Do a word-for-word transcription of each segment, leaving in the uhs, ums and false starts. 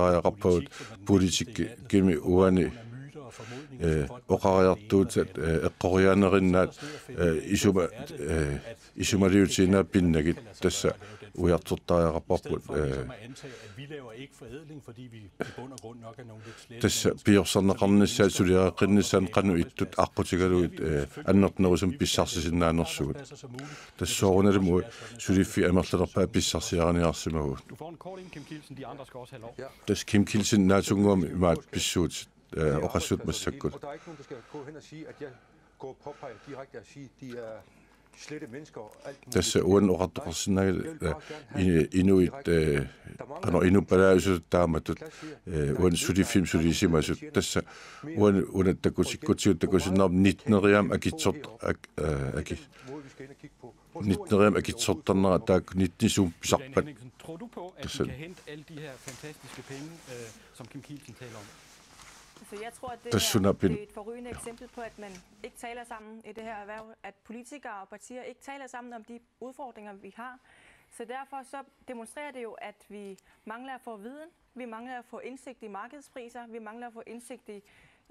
oqariartuaartariaqarpagut politikkimi uani, eh, oqariartuutaat, eh, eqqorianerinnaat, eh, isuma-, eh, isumaliutiinnaat pinnagit tassa Ujartortariaqarparput, øh, tassa piorsanneqarnissaat suliareqqinnissaat qanoq ittut aqqutigalugit, øh, annertunerusumik pissarsisinnaanersugut. Tassa soorunalimi suliffik amerlanerpaat pissarsiariniarsimavugut. Tassa Kim Kielsen naatsunnguamik imaat pissuutit, øh, oqassuutit massakkut. Går og påpeger direkte og siger, de er slette mennesker og alt muligt. Tassa uani oqartoqarsinnaanngilaq, øh, inuit, øh, qanoq inuppalaarusut taamatut, øh, uani suliffimmi sulisimasut. Tassa uani una takutikkutsigu takusinnaavarput nitteneriaammik akitsort-, ak-, øh, aki-, nitteneriaammik akitsortarnera taakku nitten suut pisarpat. Tror du på, at vi kan hente alle de her fantastiske penge, øh, som Kim Kielsen taler om? Så jeg tror, at det her, det er et forrygende eksempel på, at man ikke taler sammen i det her erhverv, at politikere og partier ikke taler sammen om de udfordringer, vi har. Så derfor så demonstrerer det jo, at vi mangler at få viden, vi mangler at få indsigt i markedspriser, vi mangler at få indsigt i,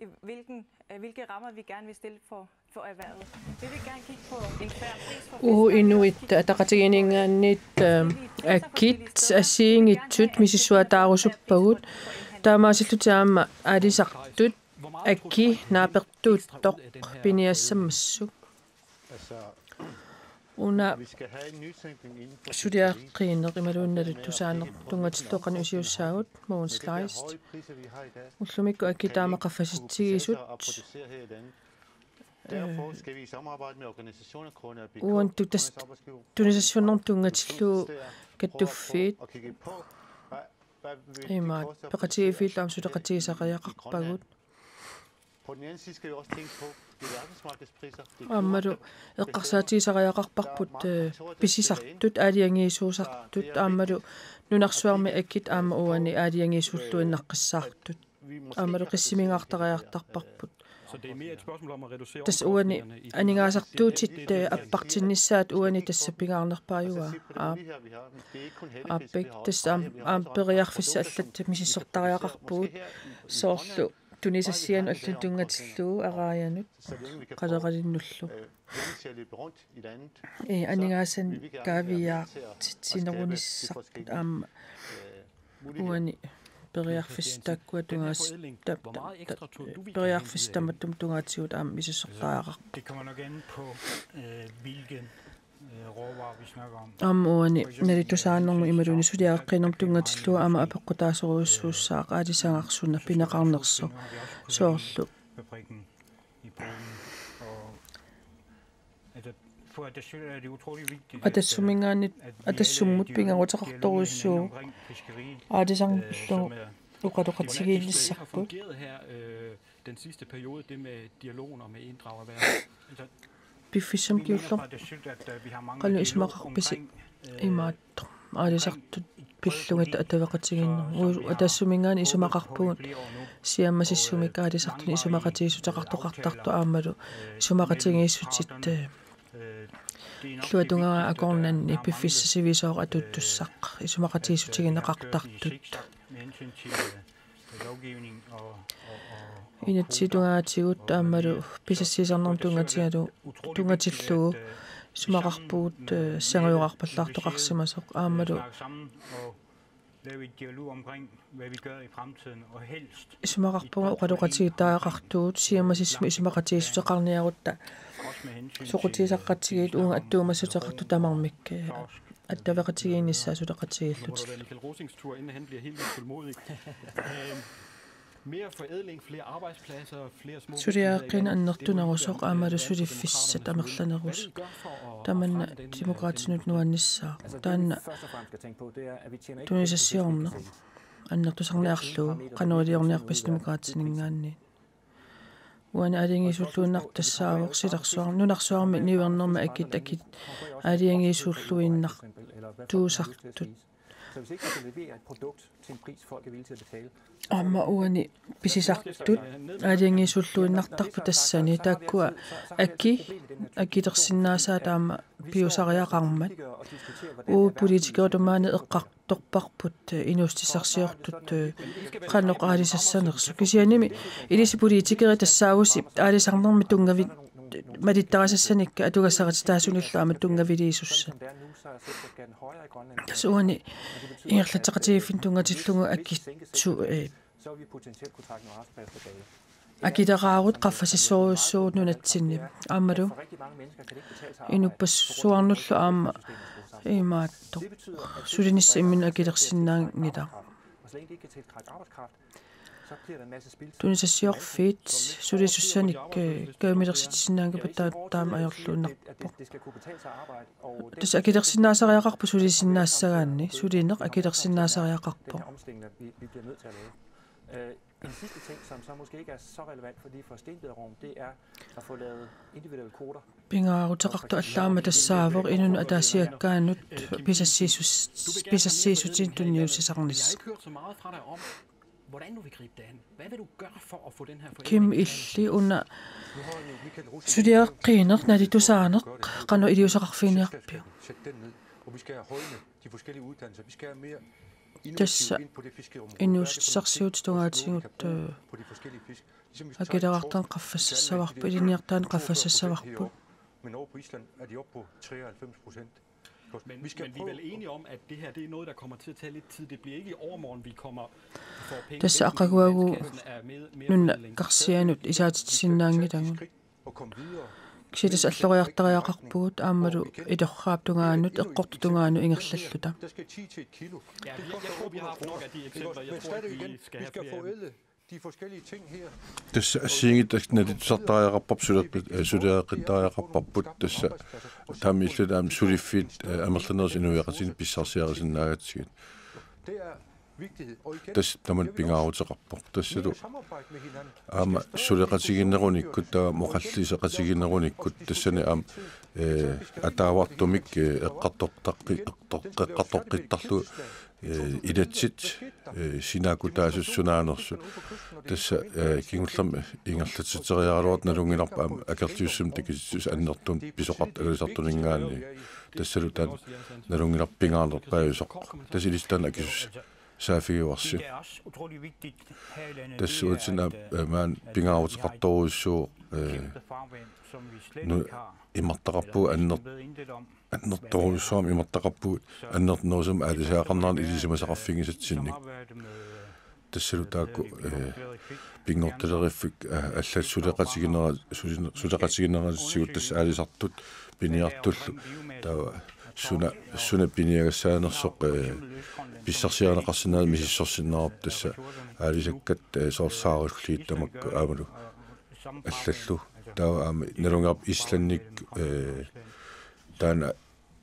i hvilken, øh, hvilke rammer vi gerne vil stille for, for erhvervet. Vi vil gerne kigge på en fair pris for fiskere. Uhu, inuit ataqatigiinninngaanniit, øh, akit assigiinngitsut misissuataarusuppagut. Taamaasillutik aamma aalisartut aki naapertuuttoq piniassammassuk. Una suliareqqiineq imaluunniit nalitusaanneq tunngatillugu qanoq iliussaagut, Mogens Kleist. Ullumikkut akit taama qaffasitsigisut. Uani tutas-, tunisassiornermut tunngatillugu kattuffiit. Imaat peqatigiiffiillu aamma suleqatigisariaqarpagut. Aammalu eqqarsaatigisariaqarparput, øh, pisisartut, aalajangiisuusartut, aammalu nunarsuarmi akit aamma uani aalajangiisulluinnaqqissaartut. Aammalu qissimiigaartariaqartarparput. Tassa uani aningaasartuutit, øh, appartinnissaat uani tassa pingaarnerpaajugaa. Aap. Aappik tassa aam-, aamma periarfissat allat misissortariaqarpugut soorlu tunisassianut allanut tunngatillugu araajanut qaleralinnullu. Ee, aningaasanik kaaviiaartitsinerunissaq aamma uani periarfissat taakkua tungaas-, ta-, ta-, ta-, periarfissat tamattumik tungaatigut aamma misissortariaqarput. Det kommer nok an på, øh, hvilken, øh, råvare vi snakker om. Aamma uani nalitusaannermut imaluunniit suliareqqiinermut tunngatillugu aamma apeqqutaasorujussuussaaq aalisagaaq suna pineqarnersoq soorlu. Fabrikken i Polen. Og altså, for Atassut er det utrolig vigtigt, at, øh, Atassuminngaanniit, at vi alle Atassummut er i dialog, dialog med hinanden pingaarutaqartorujussuuvoq, omkring fiskeri, aalisarneq, øh, pillugu, som er, det var rigtig spændende, har oqaloqatigiinnissarput. Fungeret her, øh, den sidste periode, det med dialogen og med inddrag af erhverv. Altså, piffissami kingulleq qanoq isumaqarpisi imaattoq aalisartut pillugit ataveqatigiinnermut. Uagut Atassuminngaanniit isumaqarpugut siammasissumik aalisartunik isumaqatigiissuteqartoqartartut aammalu isumaqatigiissutit, øh, illuatungavaa akornanni piffissap sivisooq atuuttussaq isumaqatigiissutigineqartartut. Inatsisartut tungaatigut aammalu pisassiisarnermut tunngatigalugu tunngatillugu isumaqarpugut, øh, sangujoraarpallaartoqarsimasoq aammalu isumaqarpunga oqaloqatigiittariaqartugut siammasissumik isumaqatigiissuteqarniarutta soqutigisassaqatigiit uunga attuumassuteqartut tamarmik, øh, attaveqatigiinnissaat suleqatigiillutillu. Mere forædling, flere arbejdspladser, flere små virksomheder i landet. Suliareqqiineq annertunerusoq aammalu suliffissat amerlanerusoq. Tamanna Demokraatinut nuannissaaq. Taanna tunisassiorneq annertusarniarlugu qanoq iliorniarpisi Demokraatininngaanniit. Uani aalajangiisulluinnartoq tassaavoq silarsuarmi, nunarsuarmi niuernermi akit, akit aalajangiisulluinnartuusartut. Aamma uani pisisartut aalajangiisulluinnartarput tassani taakkua aki, akilersinnaasaat aamma piusariaqarmat. Uagut politikeritut maani eqqar- torparput, øh, inuussutissarsiortut, øh, qanoq aalisassanersut. Kisiannimi ilissi politikerit tassaavusi aalisarnermi tunngavit, malittarisassanik atugassaqartitaasunillu aamma tunngaviliisussat. Tassa uani ingerlatseqatigiiffinni tunngatillugu akitsu-, eh, akileraarut qaffasissorujussuuvoq nunatsinni. Aammalu inuppassuarnullu aamma imaattoq sulinissaq imminut akilersinnaanngilaq. Tunisassiorfiit sulisussanik, eh, kajumilersitsisinnaanngippat taa-, taama ajorluinnarpoq. Tassa akilersinnaasariaqarpoq sulisinnaasagaanni, sulineq akilersinnaasariaqarpoq. En sidste ting, som så måske ikke er så relevant for lige for Stenbiderrogn, det er at få lavet individuelle kvoter. Pingaaruteqartoq allaat aamma tassaavoq inunnut ataasiakkaanut pisassiisus-, pisassiissutinik tunniussisarnissaq. Hvordan du vil gribe det an? Hvad vil du gøre for at få den her forening? Kim illit una suliaqqiineq, nalitusaaneq, qanoq iliuuseqarfiginiarpiuk? Sætte den ned. Og vi skal have højnet de forskellige uddannelser. Vi skal have mere innovativitet ind på det fiskeområde. Tassa inuussutissarsiutit tungaatigut, øh, på de forskellige fisk. Akileraartarneq qaffassavarput, ilinniartitaaneq qaffassavarput. Men over på Island er de oppe på treoghalvfems procent. Men, men vi er vel enige om, at det her, det er noget, der kommer til at tage lidt tid. Det bliver ikke i overmorgen, vi kommer, får penge. Tassa aqaguagu nunnaqarsianut isaatitsisinnaanngilagut. Kisianni tassa alloriartariaqarpugut aammalu ilorraap tungaanut, eqqortup tungaanut ingerlalluta. Ja, vi, jeg tror, vi har haft nok af de eksempler. Jeg tror ikke, vi skal have flere. De forskellige ting her. Tassa assigiinngitsut nalitusartariaqarparput, suleqqi-, eh, suleqqittariaqarparput, tassa taamaalilluta aamma suliffiit, eh, amerlanerusut inuiaqatigiinni pissarsiarisinnaagatsigit. Det er vigtighed, og igen, tassa tamanna pingaaruteqarpoq. Tassalu aamma suleqatigiinnerunikkut, taava oqalliseqatigiinnerunikkut, tassani aamma, eh, ataavartumik, eh, eqqartortaqqi-, eqqor-, eqqartoqqittarlugu, eh, inatsit, eh, sinaakutaasoq sunaanersoq. Tassa, eh, kingullermik ingerlatsitseriaraluartoq nalunngilarput aamma akerliussumik takutittussat annertuumik pisoqartut aalisartuninngaanniit. Tassalu taanna nalunngilarput pingaarnerpaajusoq. Tassa ilissi taanna akisus-, saaffigivarsi. Tassa uatsinnut, øh, maani pingaaruteqartorujussuuvoq, øh, nu-, imartaqarpugut anner-, annertoorujussuarmik imartaqarpugut annertunerusumik aalisagaqarnerannut ilisimasaqarfigisatsinnik. Tassalu taakku, øh, pinngortitaleriffik, øh, allat suleqatiginera-, suli-, suleqatigineratigut tassa aalisartut piniartullu. Taava suna, suna piniagassaanersoq, eh, pissarsiarineqarsinnaaneq misissorsinnaavarput tassa aalisakkat, eh, soorlu saarulliit tamakku aammalu allallu. Taava aamma nalunngilarput Islandip, eh, taanna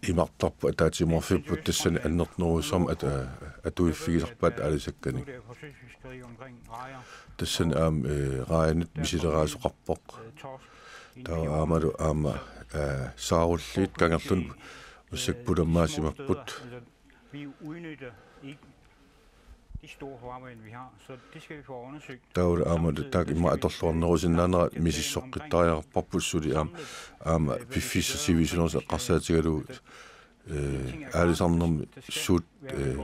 imartarput ataatsimoorfipput tassani annertunerujussuarmik at-, atuiffigisarpaat aalisakkanik. Tassani aamma, eh, raajanit misileraasoqarpoq. Taava aammalu aamma, eh, saarulliit kangerlunut massakkut pulammaasimapput. Vi udnytter ikke de store farvand, vi har, så det skal vi få undersøgt. Taavalu aammalu taakku immaqa atorluarnerusinnaanera misissoqqittariaqarparput suli aamma, aamma piffissaq sivisunersoq eqqarsaatigalugu, eh, aalisarnermi suut, eh,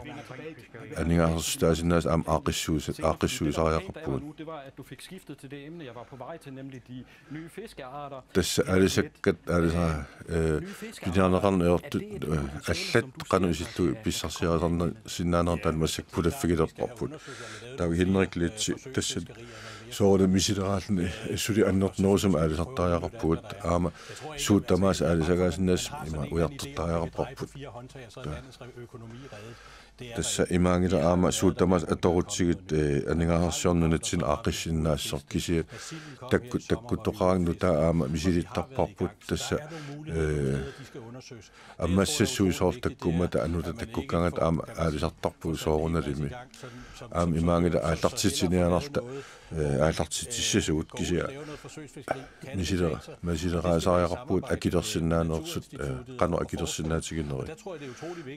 aningaasarsiutaasinnaasut aamma aaqqissuisa-, aaqqissuisariaqarpugut. Det var, at du fik skiftet til det emne, jeg var på vej til, nemlig de nye fiskearter. Tassa aalisakkat, aalisa-, eh, piniarneqarneq ajortut, eh, allat qanoq isillugu pissarsiarisarsinnaanerat taanna massakkut pulaffigilerparput. Taava Henrik Letzi tassa soorunami misileraalluni suli annertunerusumik aalisartariaqarpugut. Aamma suut tamaasa aalisagaasinnaasut ima ujartortariaqarparput. Tassa imaanngilaq aamma suut tamaasa atorutsigit, eh, aningaasarsiorneq nunatsinni aaqqissinnaassasoq kisianni takku-, takkuttoqaraangat nutaat aamma misilittarparput tassa, eh, ammassassuit soorlu takkummata anutaq takkukkaangata aamma aalisartarpugut soorunalimi. Aamma imaanngilaq aallartitsiniarnarta, eh, aallartitsissasugut kisianni misilera-, misileraasariaqarpugut akilersinnaanersut, eh, qanoq akilersinnaatiginerit.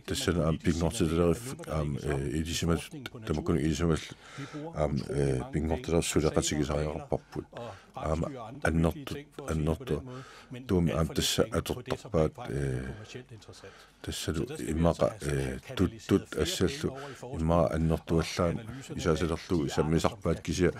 Tassani aamma pinngortitaleriffik aamma, eh, ilisimasut tamakkununnga ilisimallutik aamma, eh, pinngortitaleriffik suleqatigisariaqarparput. Aamma annertu-, annertuumik aamma tassa atortarpaat, eh, tassalu immaqa, eh, tuttut assallu immaqa annertuallaamik isaasalerlugu sammisarpaat kisianni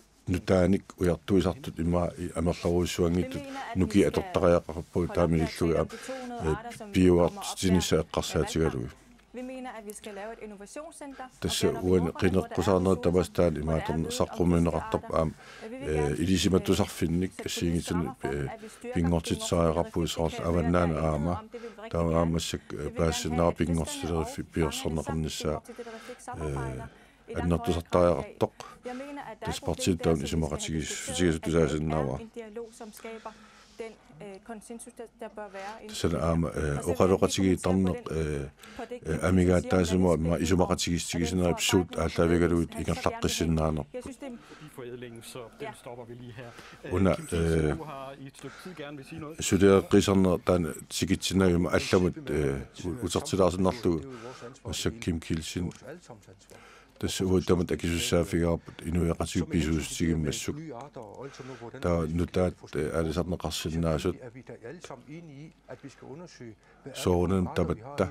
nutaanik ujartuisartut ima amerlerujussuanngitsut nukiit atortariaqarpagut taamaalillugit aamma piuartitsinissaa eqqarsaatigalugit. Tassa uani qineqqusaarnerit tamassi taanna imaatorn saqqummiunneqartarpoq aamma ilisimatusarfinnik assigiinngitsunik pinngortitseriaqarpugut soorlu Avannaani aamma taava aamma massakkut paasisinnaavoq pinngortitaleriffik piorsorneqarnissaa annertusartariaqartoq. Tassa partiit taanna isumaqatigiissutigisut tusaasinnaavara. Tassani aamma oqaloqatigiittarneq amigaataasimavoq aamma isumaqatigiissutigisinnaasut suut aallaavigalugit ingerlaqqissinnaanerput. Una suleeqqisarneq taanna tikitsinnaguma allamut utertilaarsinnarlugu massakkut Kim Kielsen. Tassa uagut tamatta akisussaaffigaarput inuiaqatigiit pisuussutigimmassuk. Taava nutaat aalisarneqarsinnaasut soorunami tamatta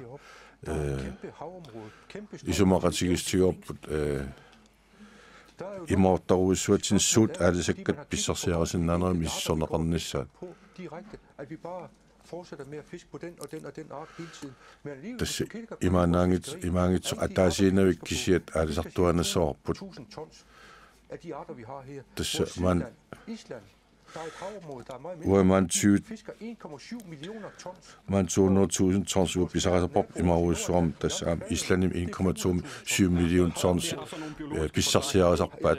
isumaqatigiissutigaarput imaattorujussuatsinni suut aalisakkat pissarsiarisinnaanerat misissorneqarnissaat. Direkte, at vi bare fortsætter med at fiske på den og den og den art hele tiden. Men alligevel, tassa hvis du kigger på imaannaanngit-, imaanngitsoq ataasiinnavik kisiat aalisartuaannassavarput. Tusind tons af de arter, vi har her. Tassa maan- Island, der er et havområde, der er meget mere. Uanga maan tyve, fisker en komma syv millioner tons. Maan to hundrede tusind tons uanga pisariaqarparput imaarujussuarmik, tassa aamma Islandimi en komma to syv million tons, øh, pissarsiarisarpaat,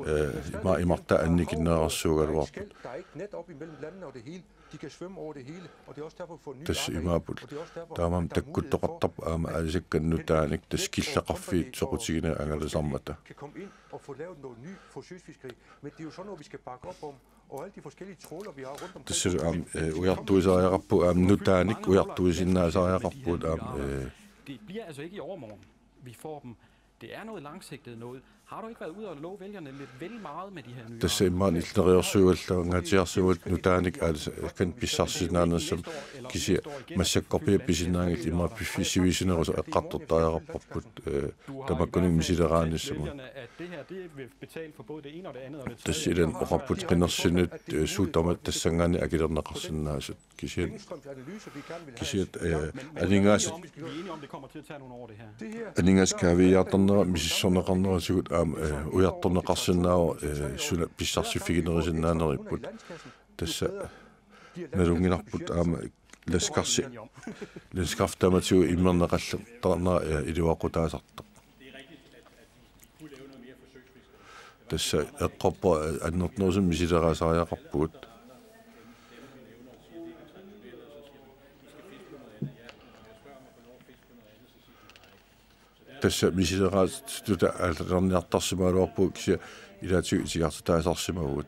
øh, ima-, imartaa annikinnerarsuugaluarput. Der er ikke net op imellem landene og det hele. De kan svømme over det hele, og det er også derfor, vi får nye arter ind, og det er også derfor, der er mulighed for takkuttoqartarpoq aamma aalisakkat nutaanik, tassa killeqarfiit soqutiginagit angalasarmata. Kan komme ind og få lavet noget ny forsøgsfiskeri, men det er jo sådan noget, vi skal bakke op om, og alle de forskellige trawler, vi har rundt omkring. Tassa aamma, øh, ujartuisariaqarpugut aamma nutaanik, ujartuisinnaasariaqarpugut aamma, øh. Det bliver altså ikke i overmorgen, vi får dem. Det er noget langsigtet noget. Har du ikke været ude og love vælgerne lidt vel meget med de her nye arter? Tassa imaanngilaq neriorsuivallaanngaatsiarsuat nutaanik aalisakkat pissarsisinnaanissaq, kisianni massakkorpiaq pisinnaanngilaq, ima piffissaq sivisunerusoq eqqartortariaqarparput, øh, tamakkuninnga misileraanissamut. Tassa ilaanni oqarputit qinersinut, øh, suut tamaasa tassanngaanniit akilerneqarsinnaasut. Kisianni, kisianni, øh, aningaasat, aningaasat kaaviiaartarnerat misissorneqarneratigut aamma, øh, ujartorneqarsinnaavoq, øh, suna pissarsiffiginerisinnaanerput. Tassa nalunngilarput aamma Laskarsi, Laskarf tamatigut immerneqallartarnera, øh, iluaqutaasartoq. Tassa eqqorpoq, øh, annertunerusumik misileraasariaqarpugut. Tassa misileraasutut aallarniartarsimagaluarpugut, kisianni ilaatigut itigartitaasarsimavugut.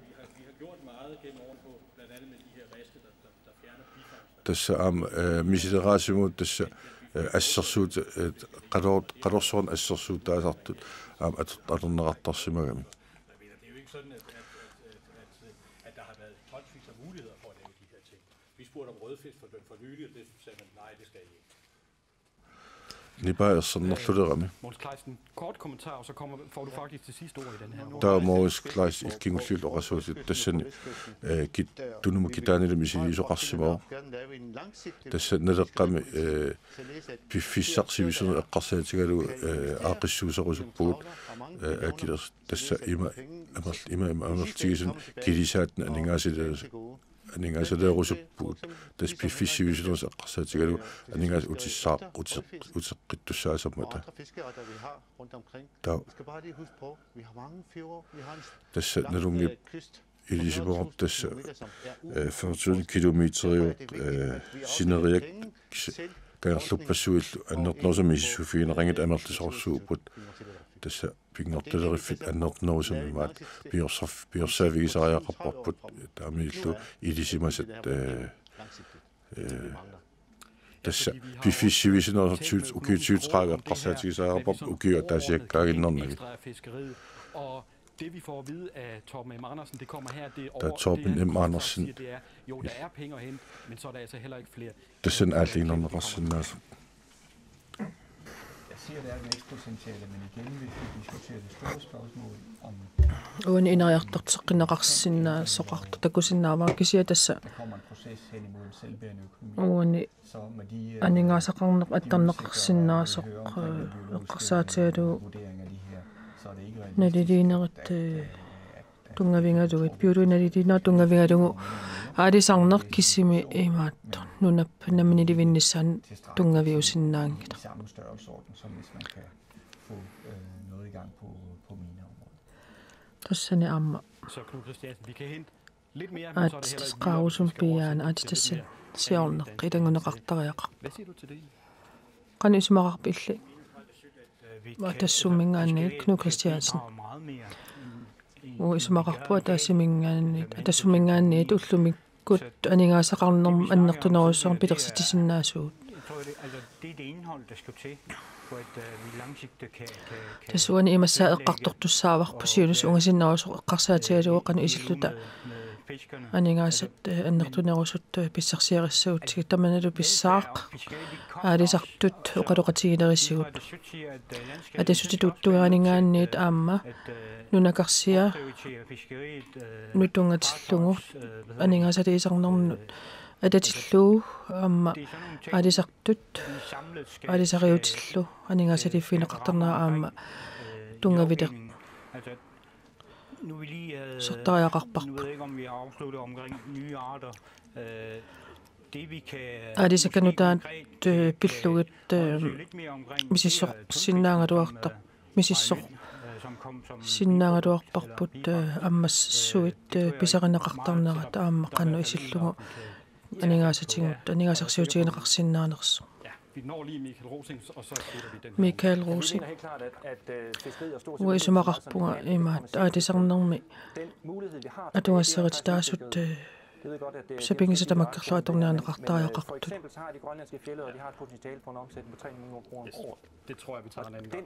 Tassa aamma, øh, misileraasimut tassa, øh, assersuut, øh, qalor-, qalorsuarnik assersuutaasartut aamma at-, atorneqartarsimagami. Jeg mener, det er jo ikke sådan, at, at, at, at, at der har været tonsvis af muligheder for at lave de her ting. Vi spurgte om rødfisk for, for nylig, og det sagde man, nej, det skal I ikke. Nipaa ersernerlulerami. Mogens Kleist, en kort kommentar, og så kommer, får du faktisk det sidste ord i den her runde. Taava Mogens Kleist illit kingulliullutit oqassuutit tassani, øh, kit-, Tunumut kitaanilu misiliisoqarsimavoq. Tassa naleqqami, øh, piffissaq sivisunerusoq eqqarsaatigalugu, øh, aaqqissuusserusuppugut, øh, akilers-, tassa ima, amerl-, ima, ima amerlatigisut kilisaatini aningaasaleerusu-, aningaasaleerusuppugut. Tassa piffissaq sivisunerusoq eqqarsaatigalugu aningaasat utissaaq-, uteq-, uteqqittussaasarmata. Taava. Tassa nalunngilaq ilisimavarput tassa, øh, fyrre tusind kilometeriuvoq, øh, sineriak kis-, kangerluppassuillu annertunerusumik misissuiffigineqanngitsut amerlasoorsuupput. Tassa pinngortileriffik annertunerusumik imaattoq piorsarf-, piorsaavigisariaqarparput, taamaalillutik ilisimasat, øh, øh, tassa piffissaq sivisunerusoq tyve, ukiut tyve tredive eqqarsaatigisariaqarparput ukiup ataasiakkaaginnarnagit. Det, vi får at vide af Torben M. Andersen, det kommer her, det er over, Torben M. Andersen. Siger, det er, jo, der er penge at hente, men så er der altså heller ikke flere. Tassani aalliinnarneqarsinnaasoq. Jeg siger, der er et vækstpotentiale, men igen, hvis vi diskuterer det store spørgsmål om... Uani ineriartorteqqinneqarsinnaasoqartoq takusinnaavara, kisianni tassa. Der kommer en proces hen imod en selvbærende økonomi. Uani aningaasaqarneq attarneqarsinnaasoq, øh, eqqarsaatigalugu naliliinerit, øh, tunngavigalugit, biologi naliliinerit tunngavigalugu aalisarneq kisimi imaattoq nunap namminiilivinnissaanut tunngaviusinnaanngilaq. Tassani aamma. Så Knud Christiansen, vi kan hente lidt mere, men så er det heller ikke nok. Aatsitassat qaarusumik piiaana, aatsitassat siorneq ilanngunneqartariaqarpoq. Hvad siger du til det? Qanoq isumaqarpit illit? Atassumminngaanniit, Knud Christiansen. Uagut isumaqarpugut atassumminngaanniit, atassumminngaanniit ullumikkut aningaasaqarnermut annertunerujussuarmik pilersitsisinnaasugut. Tassa uani imassaa eqqartortussaavarput siunissaq ungasinnerusoq eqqarsaatigalugu qanoq isilluta Aningaasat, eh, annertunerusut, eh, pissarsiarissagutsigit, tamanilu pissaaq aalisartut oqaloqatigilerisigut. Atassutitut uuttugaaninngaanniit aamma nunakarsianut tunngatillugu aningaasaliisarnernut atatillugu aamma aalisartut aalisariutillu aningaasaliiffigineqartarnerat aamma tunngavileq. Sortariaqarparput. Aalisakkat nutaat, eh, pillugit, eh, misissorsinnaagaluartar-, misissorsinnaagaluarparput, eh, ammassuit, eh, pisarineqartarnerat aamma qanoq isillugu aningaasatigut, aningaasarsiutigineqarsinnaanersoq. Michael Rosing. Uanga isumaqarpunga imaattoq aalisarnermi atugassarititaasut, eh, sapinngisat tamakkerlugu atorniarneqartariaqartut. Det tror jeg, vi tager en anden gang.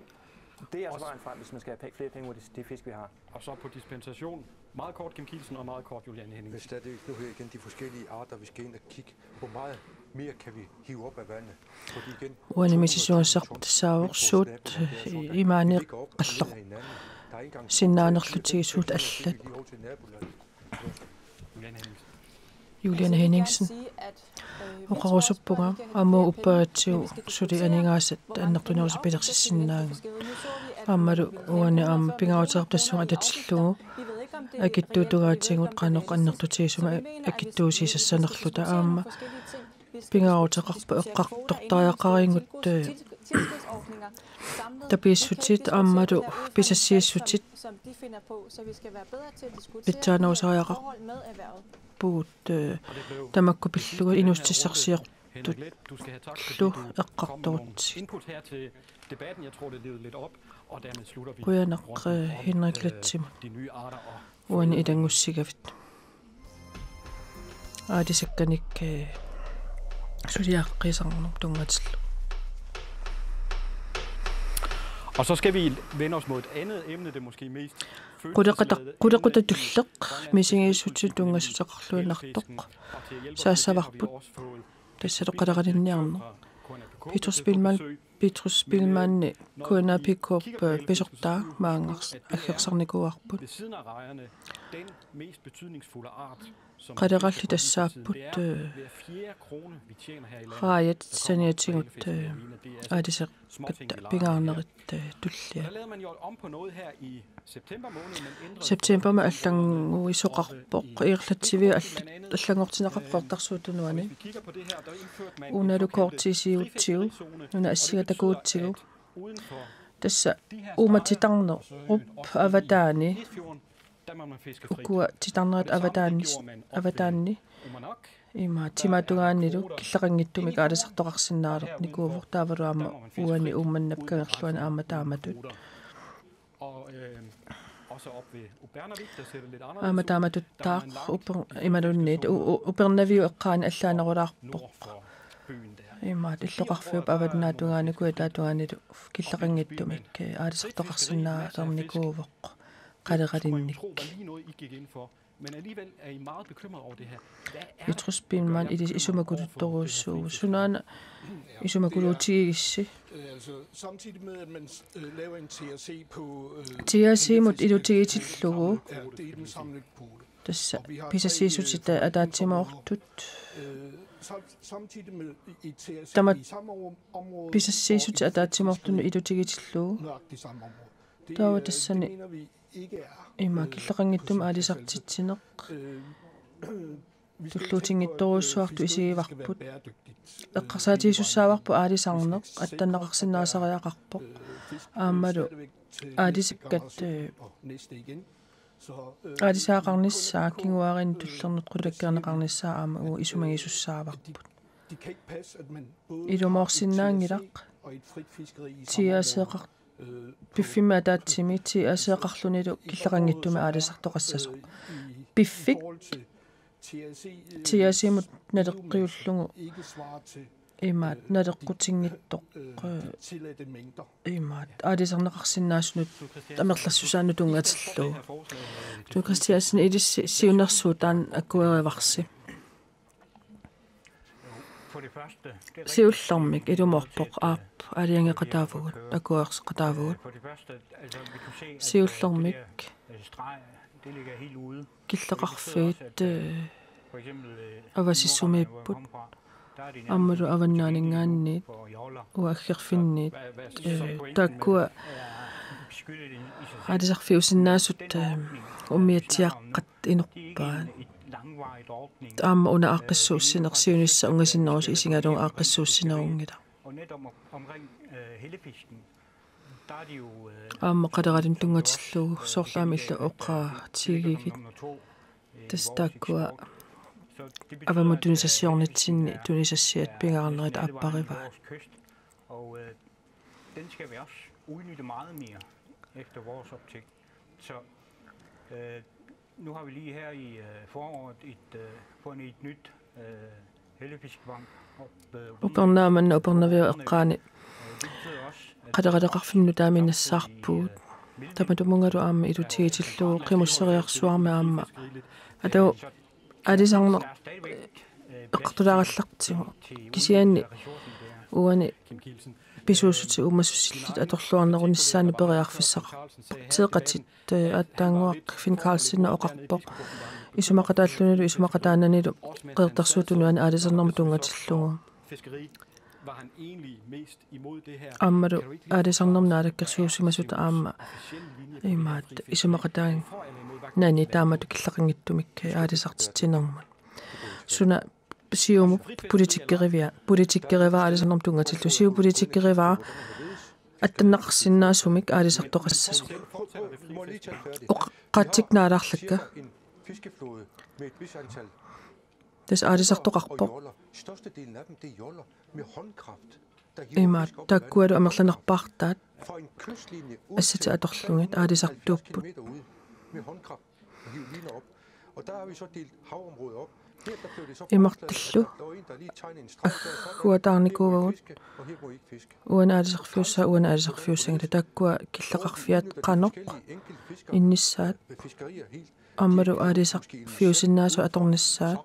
Det er altså vejen frem, hvis man skal have pe- flere penge ud af de, de fisk, vi har. Og så på dispensation. Meget kort, Kim Kielsen, og meget kort, Juliane Henningsen. Hvis der er det nu her igen de forskellige arter, vi skal ind og kigge, hvor meget mere kan vi hive op af vandet? Fordi igen, uani misisuassarput tassaavoq suut imaani qalloq sinnaanerlutigit suut allat. Juliane Henningsen. Oqarusuppunga aamma uppaatsiu suli aningaasat annertunerusut pilersissinnaagut. Aammalu uani aamma pingaaruteqarpoq tassunga atatillugu akitsuutungaatigut qanoq annertutigisumik akitsuusiisassanerluta aamma pingaaruteqarpoq eqqartortariaqarigut, eh, tapiissutit aammalu pisassiissutit pitsaanerusariaqarpugut, eh, tamakku pillugit inuussutissarsiortullu eqqartorutsigit. Qujanaq, eh, Henrik Letsimut. Uani ilanngussigavit. Aalisakkanik, eh, suliaqqiisarnermut tunngatillugu. Og så skal vi vende os mod et andet emne, det måske mest Quleqata-, qulequtaq tulleq misigissutit tunngassuteqarluinnartoq saassavarput. Tassa toqqaleralinniarneq. Petrus Biilmann, Petrus Biilmanni K N A P K-p pisortaa maanngars-, aggersarnikuuarput. Qalerallit tassaapput, eh, raajat saniatigut, eh, aaliseqatta pingaarnerit, eh, tulliat. Septembermi allannguisoqarpoq, ingerlatsiviit all-, allanngortinneqarpoq Qeqertarsuup Tunuani. Unalu korti isigiutsigu, nuna assiga takugutsigu. Tassa uuma titarnerup avataani, ukua titarnerit avataanni, avataanni, ima timaatungaanilu killeqanngitsumik aalisartoqarsinnaanikuuvoq, taavalu aamma uani Uummannap kangerluani aamma taamatut. Aamma taamatuttaaq uper-, imaluunniit u-, u-, Upernaviup eqqaani allaanerulaarpoq. Imaattoq illoqarfiup avannaatungaani kujataatungaanilu killeqanngitsumik, eh, aalisartoqarsinnaanikuuvoq qaleralinnik. Petrus Biilmann ilis-, isumakuluttorujussuuvoq. Sunaana isumakuluutigigissi? T R C-mut ilutigitillugu tassa pisassiissutit ataatsimoortut. Tamatta pisassiissutit ataatsimoortunut ilutigitillugu. Taava tassani ima killeqanngitsumik aalisartitsineq tulluutinngitsorujussuartut isigivarput. Eqqarsaatigissussaavarput aalisarneq attanneqarsinnaasariaqarpoq. Aammalu aalisakkat, eh, aalisagaqarnissaat kinguaariinnut tullernut qulakkeerneqarnissaat aamma uagut isumagisussaavarput. Ilumoorsinnaanngilaq T R C-qar-, piffimmi ataatsimi T R C-qarlunilu killeqanngitsumik aalisartoqassasoq. Piffik T R C-mut naleqqiullugu Imaat naleqqutinngitsoq, eh, imaat aalisarneqarsinnaasunut amerlassusaanut tunngatillugu. Tue Christiansen, ilissi siunnersuut taanna akuerivarsi. Siullermik ilumoorpoq aap aalajangeqataavugut, akuerseqataavugut. Siullermik killeqarfiit, eh, avasissumiipput. Aammalu avannaaninngaanniit, uagut aggerfinniit, eh, taakkua aalisarfiusinnaasut, eh, umiatsiaaqqat inorpaat. Aamma una aaqqissuussineq siunissaq ungasinnerusoq isigalugu aaqqissuussinerunngilaq. Aamma qaleralinnik tunngatillugu soorlu aamma illit oqaatigigit. Tassa taakkua avammut tunisassiornitsinni tunisassiat pingaarnerit aapparivaat. Og, øh, den skal vi også udnytte meget mere efter vores optik. Så, øh, nu har vi lige her i, øh, foråret et, øh, fundet et nyt, øh, hellefiskefang op, øh, Upernaaq manna Upernaviup eqqaani qaleraaleqarfimmut nutaamik nassaarpugut. Tamatumunngalu aamma ilutigitillugu qimusseriarsuarmi aamma. Atagu aalisarneq eqqartulaarallartigu. Kisianni uani pisuussutit uumasussillit atorluarnerunissaannik periarfissaqarput. Teeqatit, eh, aatsaannguaq Finn Karlsen oqarpoq. Isumaqataallunilu isumaqataananilu Qeqertarsuup Tunuani aalisarnermut tunngatillugu. Aammalu aalisarnermut naalakkersuisimasut aamma imaat isumaqataanani taamatut killeqanngitsumik aalisartitsinermut. Suna Siumup politikkerivia-, politikkerivaa aalisarnermut tunngatillugu. Siumup politikkerivaa attanneqarsinnaasumik aalisartoqassasoq. Oqaatsikkut naalaarlakka. Tassa aalisartoqarpoq. Imaat taakkualu amerlanerpaartaat assatit atorlugit aalisartuupput. Imartillu agguataarnikuuagut uani aalisarfiussaat, uani aalisarfiussanngilaq, taakkua killeqarfiat qanoq innissaat aammalu aalisarfiusinnaasut atornissaat,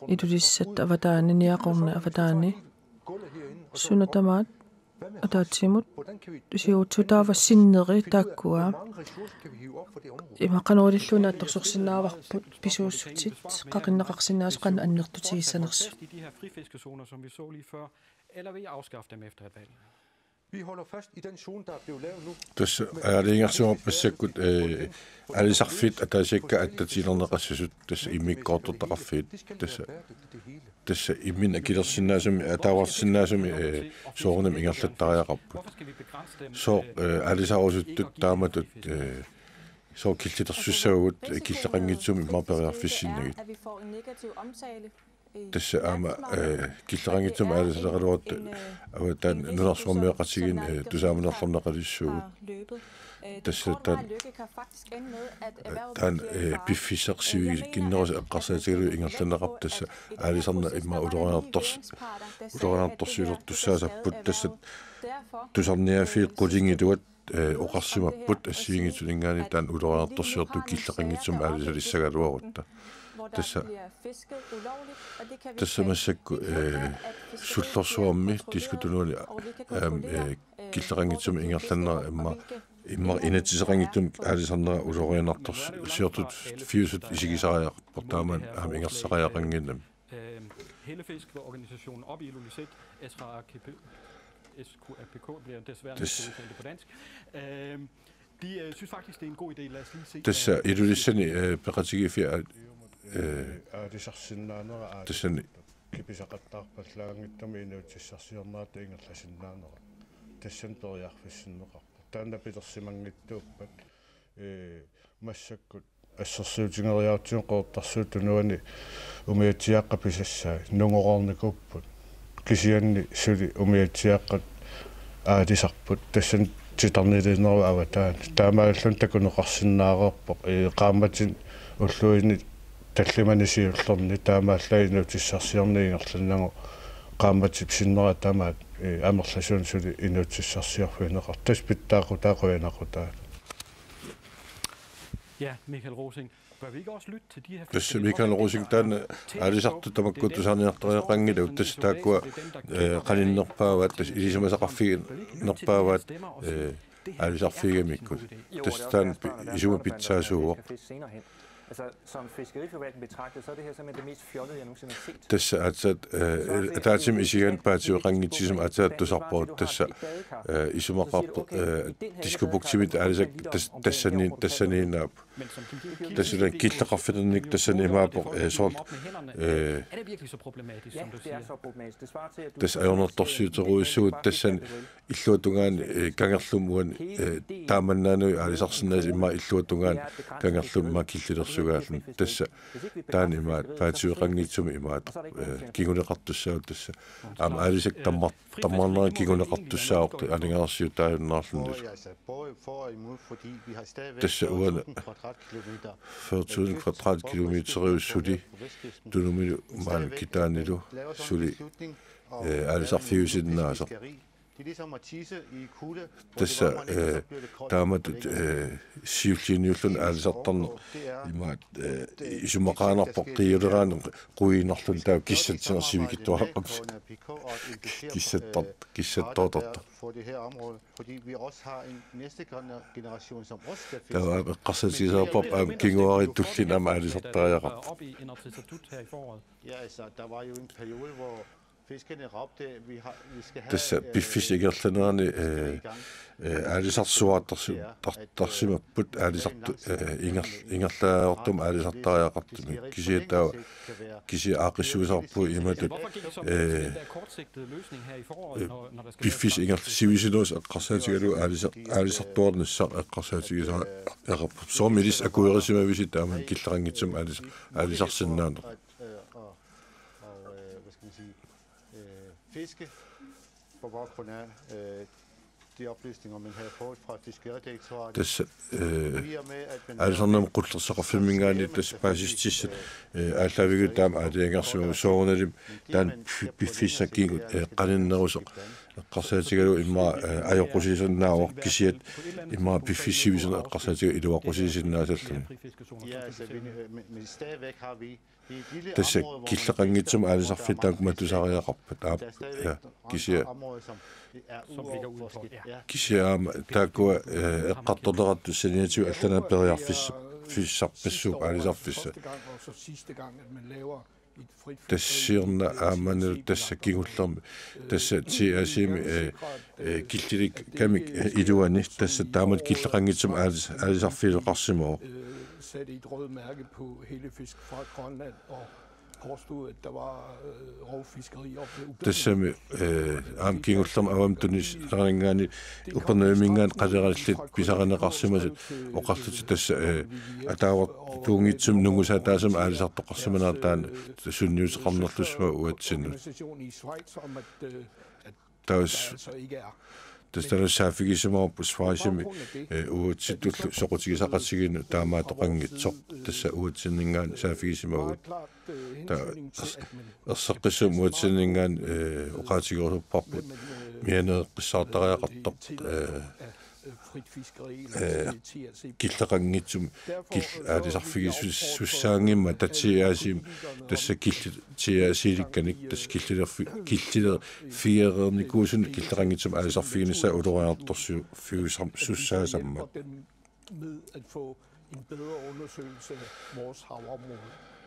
Ilulissat avataani, Niaqornaq avataani, suna tamaat ataatsimut siuutsutaava sinneri taakkua. Ima qanoq ilillugu naatsorsorsinnaavarput pisuussutit qaqinneqarsinnaasut qanoq annertutigissanersut. Eller vil I afskaffe dem efter et valg? Tassa aalajangersimapput massakkut, eh, aalisarfiit ataasiakkaat attatiilerneqassasut, tassa immikkoortortaqarfiit, tassa, tassa imminut akilersinnaasumik, ataavarsinnaasumik, eh, soorunami ingerlattariaqarput. Sooq, eh, aalisarusuttut taamatut, eh, sooq killilersussavagut, eh, killeqanngitsumik immaqa periarfissinnagit. Tassa aamma, eh, killeqanngitsumik aalisaleqaluartut, eh, aamma taanna nunarsuarmioqatigiinni, eh, tusaamanerlerneqalissuugut. Tassa taanna, eh, taanna, eh, piffissaq sivikinnerusoq eqqarsaatigalugu ingerlanneqarpoq, tassa aalisarneq immaqa ulorianartors-, ulorianartorsiulertussaassapput, tassa tusarniaaffiit qulingiluat eh, oqarsimapput assigiinngitsuninngaanniit taanna ulorianartorsiortut killeqanngitsumik aalisalissagaluarutta. Tassa, tassa massakkut, eh, Sullorsuarmi Disko Tunuani, aamma, eh, killeqanngitsumik ingerlannera immaqa, immaqa inatsiseqanngitsumik aalisarnera ulorianartorsiortut fiusut isigisariaqarpoq, taamaammat aamma ingerlariaqannginnami. Øhm, Hellefisk, hvor organisationen op i Ilulissat, S R A K P, S K R P K, bliver desværre nødt til at udtale det på dansk. Øhm, de, øh, synes faktisk, det er en god idé. Lad os lige se, Tassa hvad Ilulissani, eh, peqatigiiffiat, eh, Aalisarsinnaanera tassani aalisartut kipisaqattaarpallaanngitsumik inuutissarsiornerata ingerlasinnaanera. Tassani periarfissinneqarpoq. Taanna pilersimanngitsuuppat, eh, massakkut assersuutigeriarutsigu Qeqertarsuup Tunuani umiatsiaaqqat pisassai nungoreernikuupput. Kisianni suli umiatsiaaqqat aalisarput, tassani titarniliineruvoq avataani. Taamaalilluni takuneqarsinnaareerpoq, ee, qaammatini ulluini tallimani siullerni taamaallaat inuutissarsiorneq ingerlannagu qaammatip sinnera tamaat, eh, amerlasuunik suli inuussutissarsiorfigineqartoq. Tassa pitsaaqutaaqujanaqutaat. Ja, Michael Rosing. Bør vi ikke også lytte til de her Tassa Michael Rosing taanna aalisartut tamakku tusarniartariaqanngilaq, tassa taakkua, eh, qaninnerpaavaat, tassa ilisimasaqarfiginerpaavaat, eh, aalisarfigigamikkut. Tassa taanna pi-, isuma pitsaasuuvoq. Altså, som fiskeriforvaltning betragtet, så er det her simpelthen det mest fjollede, jeg nogensinde har set. Tassa aatsaat, eh, ataatsimut isigaanni paatsiveqanngitsumi aatsaat tusarpagut, tassa, eh, isumaqarpoq, eh, Diskobugtimit aalisakkat tas-, tassani-, tassaniinnaap. Tassa killeqarfitinnik tassani imaappoq, eh, soorlu, eh, Er det virkelig så problematisk, som du Det er siger? Så problematisk. Det svarer til, at du tassa ajornartorsiuterujussuuvoq tassani illuatungaani, eh, kangerlummi uani, eh, taamannaanut aalisarsinnaasoq immaqa illuatungaani kangerlummi immaqa killilersugaalluni. Tassa taanna imaattoq paatsiveqanngitsumi imaattoq, eh, kinguneqartussaavoq tassa. Aamma aalisakkat tammar-, tammarnerat kinguneqartussaavoq aningaasarsiutaajunnaarluni. For, altså, både for og imod, fordi vi har stadigvæk Tassa uani fyrre tusind kvadratkilometer. fyrre tusind kvadratkilometeriusoq suli Tunumilu maani kitaanilu suli, eh, aalisarfiusinnaasoq. Det er ligesom at tisse i kulde, hvor Tassa, det varmer man ikke, så eh, bliver det koldt. Taamatut, eh, siulliiniulluni aalisartarneq imaattoq, eh, isumaqaannarpoq qiuleraanni quiinarluni taava kissatsineq sivikitsuaraqarpoq. Kissattar-, kissattoortartoq. På det her område, fordi vi også har en næste gener- generation, som også skal fiske. Taava aamma eqqarsaatigisarparput aamma kinguaariit tullinnut aamma aalisartariaqarput. Op i Inatsisartut her i foråret. Ja, altså, der var jo en periode, hvor fiskerne råbte, vi har, vi skal have... Tassa øh, piffissap ingerlanerani, fiskeri eh, i gang. eh, aalisarsuartarsi-, tar-, tarsimapput aalisartu-, eh, inger-, ingerlaartumik aalisartariaqartumik. Kisianni taava, kisianni aaqqissuisarpugut imatut, eh, piffissap ingerla-, sivisunerusumik eqqarsaatigalugu aalisar-, aalisartuarnissaq eqqarsaatigisariaqarparput. Soormi ilissi akuerisimavisi taama killeqanngitsumik aalis-, aalisarsinnaaneq. Og, øh, og, og øh, hvad skal man sige, øh, fiske på baggrund af øh, de oplysninger, man havde fået fra Fiskeridirektoratet. Tassa, eh, I og med, at man aalisarnermut qullersaqarfimminngaanniit tassa paasissutissat, eh, aallaavigalugu taama aalajangersimavoq, soorunalimi taanna pi-, piffissaq kikkut, eh, qaninnerusoq eqqarsaatigalugu immaqa, eh, ajoqusiisinnaavoq, kisianni immaqa piffissap sivisunerup eqqarsaatigalugu iluaqusiisinnaasarluni. Ja, altså, vi, øh, men, men stadigvæk har vi, vi er et lille Tassa område, hvor man killeqanngitsumik fisker, hvor der er aalisarfiit taakku mange matusariaqarput. Aap, Der er stadigvæk ja, andre kisianni, områder, som øh, er Som ligger uudforsket. udenfor, ja. Ja. Kisianni aamma taakkua, eh, eqqartorneqartut saniatigut allanit periarfis-, fissarpassuupput aalisarfissat. Første gang og så sidste gang, at man laver et frit Tassa siorna aamma tassa kingullermi, tassa T A C-mi, eh, eh, killilikkamik, eh, iluani, tassa taamatut killeqanngitsumik aalis-, aalisarfigineqarsimavoq. Øh, satte et rødt mærke på hele fisk fra Grønland og påstod, at der var øh, rovfiskeri op ved Upernavik. Tassami, eh, aamma kingullermi avammut tunisarninngaanniit Upernavimminngaanniit qalerallit pisarineqarsimasut oqarlutik tassa, eh, ataavartuunngitsumik nungusaataasumik aalisartoqarsimanera taanna sunniuteqarnerlussimapput uatsinnut. Organisation i Schweiz om, at, øh, at Taava der altså ikke er. tassa taanna saaffigisimavoq Schweizimi, eh, uatsinnullu soqutigisaqatigiinnut taamaattoqanngitsoq, tassa uatsinninngaanniit saaffigisimavagut. Meget klart øh, Der- hentydning til, at man Erseqqissumik uatsinninngaanniit, eh, oqaatigerusupparput man, øh, mianeeqqissaartariaqartoq, tillader, eh, at øh, frit fiskeri øh, langs T A C. killeqanngitsumik Derfor, kil-, øh, så aalisarfigisussaanngimmat T A C-mi, tassa killi-, T A C-likkanik, tassa killilerfi-, killilerfigereernikuusunut killeqanngitsumik aalisarfiginissaa ulorianartorsiu-, fiusam-, sussaasammat. Dem med at få en bedre undersøgelse af vores havområde,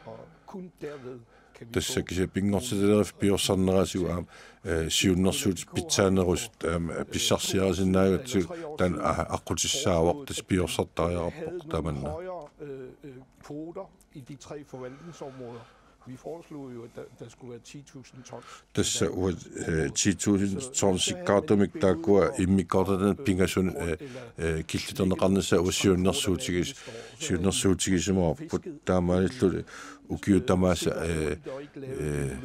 og kun derved kan vi Tassa få kisianni pinngortitaleriffik piorsarnerisigut aamma, eh, siunnersuutit pitsaanerusut aamma pissarsiarisinnaagatsigit taanna a-, aqqutissaavoq, tassa piorsartariaqarpoq tamanna. Højere øh, øh, kvoter i de tre forvaltningsområder. Vi foreslog jo, at der, der skulle være ti tusind tons. Tassa uanga, eh, ti tusind tonsikkaartumik taakkua immikkoortortannut pingasut, eh, eh, killilerneqarnissaat uanga siunnersuutigis-, siunnersuutigisimavarput, taamaalilluni ukiut tamaasa, eh, eh,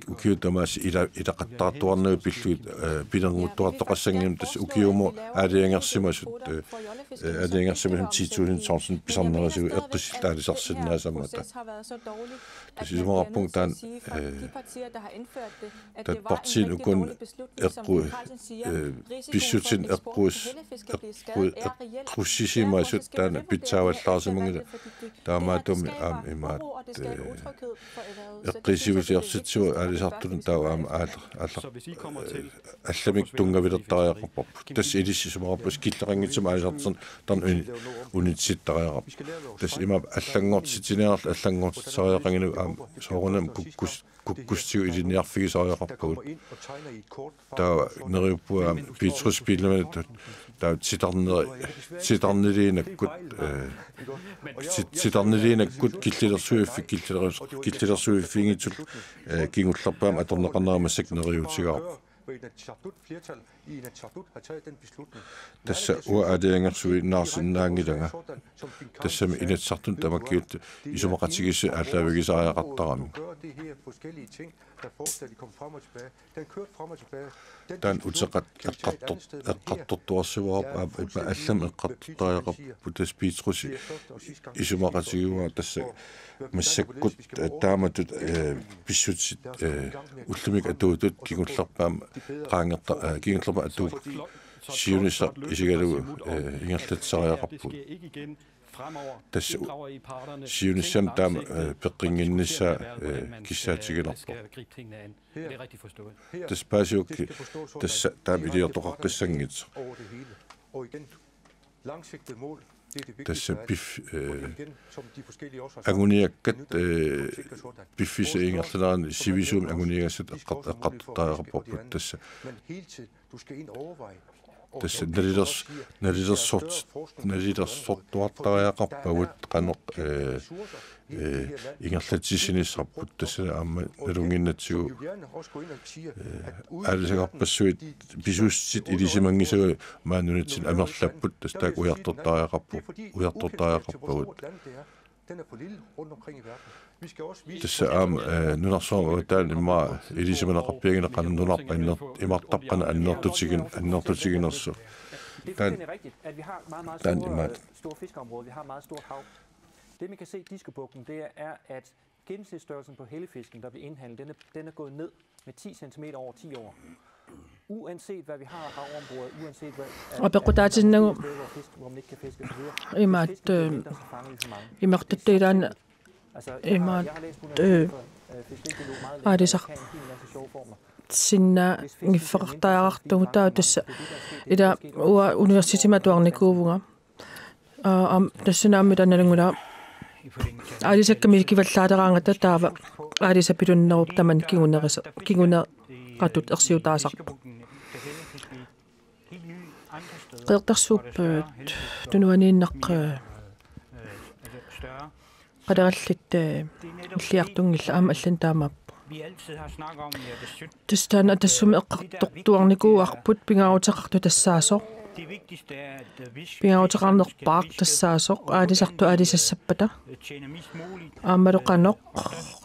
ukiut tamaasa ila-, ilaqattaartuarnagu pillugit, eh, pilernguttuartoqassanngimmat, tassa ukiumut aalajangersimasut, eh, aalajangersimasumik ti tusind tonsinik pisarnerisigut eqqissilluta aalisarsinnaasammata. Tassa isumaqarpunga taanna, eh, taava partiit uku eqqu-, eh, pissutsit eqqus-, eqqu-, eqqusisimasut taanna pitsaavallaarsimanngillat, taamaattumik aamma imaattoq, eh, eqqissivilersitsivoq aalisartunut taava aamma aalla-, aalla-, eh, allamik tunngavilertariaqarparput. Tassa ilissi isumaqarpusi killeqanngitsumik aalisartarneq taanna uni-, unitsittariaqarpoq. Tassa imaappoq allanngortitsiniarlugu allanngortitsisariaqanngilagut aamma soorunami kukkus-, kukkussutigut ilinniarfigisariaqarpagut. Taava neriuppunga aamma Petrus Biilmanni taava titarneri-, titarniliinakkut, eh, tit-, titarniliinakkut killilersuiffi-, killiler-, killilersuiffiginngitsullu, eh, kingullerpaamik atorneqarnera massakkut neriuutigaarput. Tassa uanga aalajangersuinnaarsinnaanngilanga. Tassami Inatsisartuni tamakkiisumik isumaqatigiissut aallaavigisariaqartaramik. Taanna uteqattaq eqqartor-, eqqartortuarsivoq aamma ippa allamik eqqartortariaqarpoq, tassa Petrusi isumaqatigivoq tassa massakkut, eh, taamatut, eh, pissutsit, eh, ullumikkut atuutut kingullerpaamik qaangerta-, eh, kingullerpaamik atuupput siunissaq isigalugu, eh, ingerlatsisariaqarpugut. Tassa u-, siunissami taama, eh, peqqinnginnissaa, eh, kissaatigilerpoq. Tassa paasiuk-, tassa taama iliortoqaqqissanngitsoq. Tassa pif-, eh, anguniakkat, eh, piffissap ingerlanerani sivisuumik anguniagassat eqqart-, eqqartortariaqarparput tassa. Tassa nalilers-, nalilersort-, nalilersortuartariaqarpagut qanoq, eh, eh, ingerlatsissinissarput, tassa aamma nalunnginnatsigu, eh, aalisagarpassuit pisussit ilisimanngisagullu maani nunatsinni amerlapput, tassa taakku ujartortariaqarpu-, ujartortariaqarpagut. Tassa aamma, eh, nunarsuarmi taanna immaqa ilisimaneqarpianngilaq qanoq nunarput anner-, imartarput qanoq annertutigin-, annertutiginersoq. Taanna, taanna imaattoq. Det, man kan se i Diskobugten, det er, at gennemsnitsstørrelsen på hellefisken, der bliver indhandlet, den er, den er gået ned med ti centimeter over ti år. Uanset hvad vi har af havområder, uanset hvad, at, at der er Apeqqutaatinnagu steder, hvor fisk, hvor man ikke kan fiske og så videre, imaat, så fisker vi øh, mindre, så fanger vi for mange. Imartatta ilaanni imaat, øh, aalisarsinnaagiffeqartariaqartugut taava tassa ila uanga universitetimi atuarnikuuvunga. Aa, aamma, tassuuna aamma taanna nalunngilara. Aalisakkat mikivallaataraangata taava aalisapilunnerup tamanna kingunerisa-, kinguneratut ersiutaasarpoq. Qeqertarsuup, øh, tunuaniinnaq, øh, qalerallit, øh, illiartunngillat aamma allanik taamaappoq. Tassa taanna Atassummi eqqartortuarnikuuarput pingaaruteqartoq tassaasoq. Pingaaruteqarnerpaaq tassaasoq aalisartut aalisassappata. Aammalu qanoq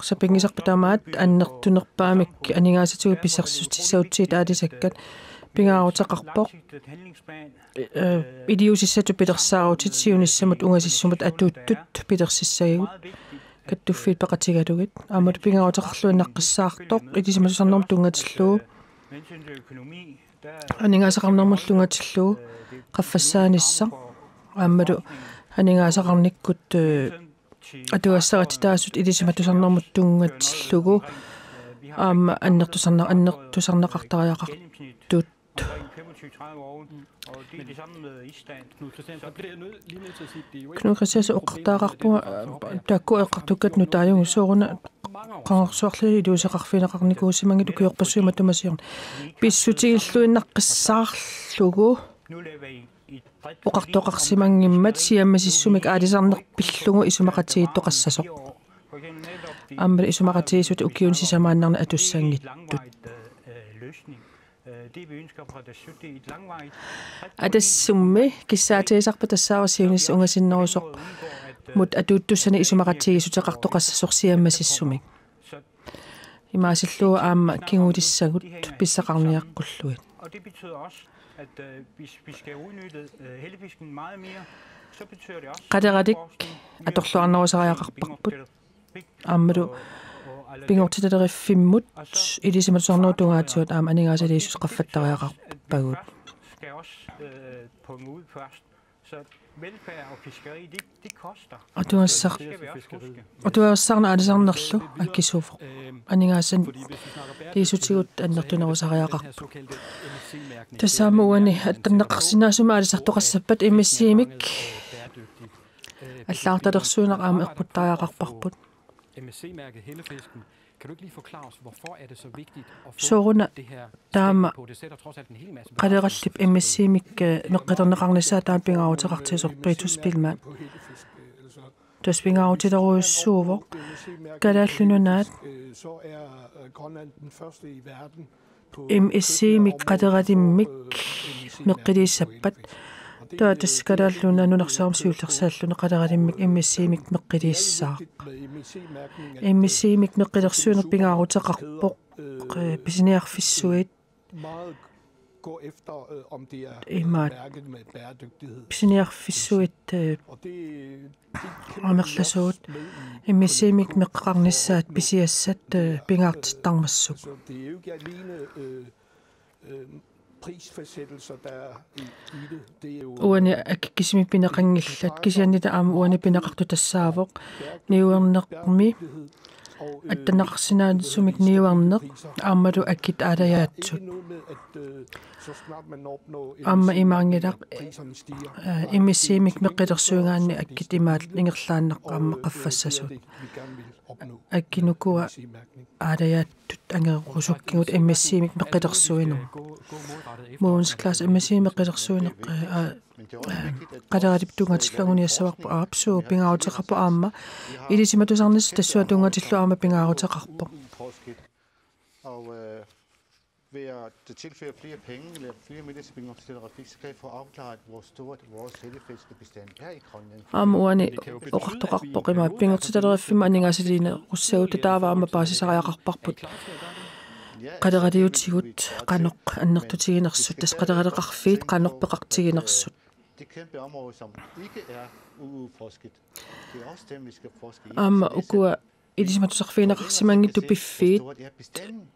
sapinngisarput tamaat annertunerpaamik aningaasatigut pilersitsissagutsigit aalisakkat pingaaruteqarpoq. Øh, iliuusissatut pilersaarutit siunissamut ungasissumut atuuttut pilersissagigut. Kattuffiit peqatigalugit. Aammalu pingaaruteqarluinnaqqissaartoq ilisimatusarnermut tunngatillugu. Aningaasaqarnermullu tunngatillugu. Qaffassaanissaq. Aammalu aningaasaqarnikkut, øh, atugassarititaasut ilisimatusarnermut tunngatillugu. Aamma annertusarna-, annertusarneqartariaqartut. Omkring femogtyve tredive år, og det er det samme med Island. Knud Kristiansen, så bliver jeg nødt, lige nødt til at sige, det er jo ikke Knud Kristiansen oqartariaqarpunga, øh, taakku eqqartukkat nutaajunngilaat sooruna qangarsuarli iliuuseqarfigineqarnikuusimanngillat ukiorpassuit matuma siorna. Pissutigilluinnaqqissaarlugu oqartoqarsimanngimmat siammasissumik aalisarneq pillugu isumaqatigiittoqassasoq. Aammalu isumaqatigiissut ukiuni sisamaannarni atussanngitsut. Atassummi kissaatigisarput tassaavoq siunissaq ungasinnerusoq, mut atuuttussanik isumaqatigiissuteqartoqassasoq siammasissumik. Imaasillugu aamma kingulissagut pissaqarniaqqullugit. Og det betyder også, At øh, hvis vi skal udnytte øh, hellefisken meget mere, så betyder det også, Qaleralik atorluarnerusariaqarparput. Aammalu pinngortitaleriffimmut ilisimatusarnerup tungaatigut aamma aningaasaliissuseq qaffattariaqarpagut. Skal også øh, punge ud først. Så velfærd og fiskeri, det, det koster. Atugassar-, det skal vi også huske. Atuagassarneq aalisarnerlu akisuuvoq. Aningaasanik iisutigut annertunerusariaqarpoq. Tassa aamma uani attanneqarsinnaasumik aalisartoqassappat M S C-mik allagartalersuineq aamma eqquttariaqarparput. M S C-mærket Hellefisken. Kan du ikke lige forklare os, hvorfor er det så vigtigt at få Sooruna det her taama stat på? Det sætter trods alt en hel masse qalerallit begrænsninger. M S C-mik, øh, meqqilerneqarnissaat taama pingaaruteqartigisoq Peter Spilman. Tassa pingaarutilerujussuuvoq. Kalaallit Nunaat M S C-mik qaleralimmik meqqiliissappat. Taava tassa Kalaallit Nunaat nunarsuarmi siullersaalluni qaleralimmik M S C-mik meqqiliissaaq. M S C-mik meqqilersuineq pingaaruteqarpoq, øh, pisiniarfissuit. Imaat pisiniarfissuit, øh, amerlasuut M S C-mik meqqeqarnissaat pisiassat, øh, pingaartittarmassuk. Uani akikkisumik pineqanngillat, kisiannili aamma uani pineqartut tassaavoq niuernermi attanneqarsinnaasumik niuerneq aammalu akit aalajaatsut. Aamma imaanngilaq, øh, M S C-mik meqqilersuigaanni akit imaat ingerlaannaq aamma qaffassasut. Akit ukua aalajaattut angerusukkigut M S C-mik meqqilersuineq. Mogens Claus, M S C-mik meqqilersuineq, øh, aa, qaleralip tunngatillugu anguniassavarput, aap, suu, pingaaruteqarpoq aamma. Ilisimatusarnissaq tassunga tunngatillugu aamma pingaaruteqarpoq. Og øh, ved at tilføre flere penge eller flere midler til Pinngortitaq Trafik, så kan vi få afklaret, hvor stort vores hellefiskebestanden er i Grønland. Aamma uani oqartoqarpoq imaat pinngortitaleriffimmi aningaasaliinerussagutsigu taava aamma paasisariaqarparput. Qaleraliutigut qanoq annertutiginersut, tassa qaleraleqarfiit qanoq peqartiginersut. Det kæmpe område, som ikke er udforsket. Det er også dem, vi skal forske i. Aamma ukua ilisimatusarfigineqarsimanngitsut piffiit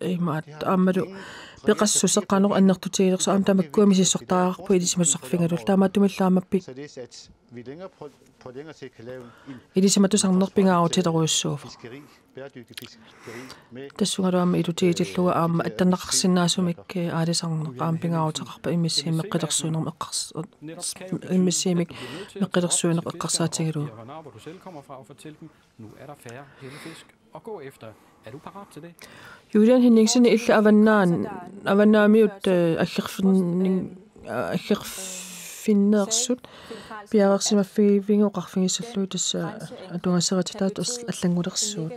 imaat aammalu peqassuseq qanoq annertutiginersoq aamma tamakkua misissortariaqarput ilisimatusarfigalugit. Taamaattumillu aamma pik- ilisimatusarneq pingaarutilerujussuuvoq. Tassungalu aamma ilutigitillugu aamma attanneqarsinnaasumik, øh, aalisarneq aamma pingaaruteqarpoq M S C-mik meqqersu-, M S C-mik meqqersuineq eqqarsaatigalugu. Nu er der færre hellefisk at gå efter. Er du parat til det? Julian Henningsen, illit avannaan-, avannaamiut, øh, aggerfinni-, aggerfinneersut piareersimaffigivigit oqarfigissallugit tassa atugassarititaat allanngulersugut.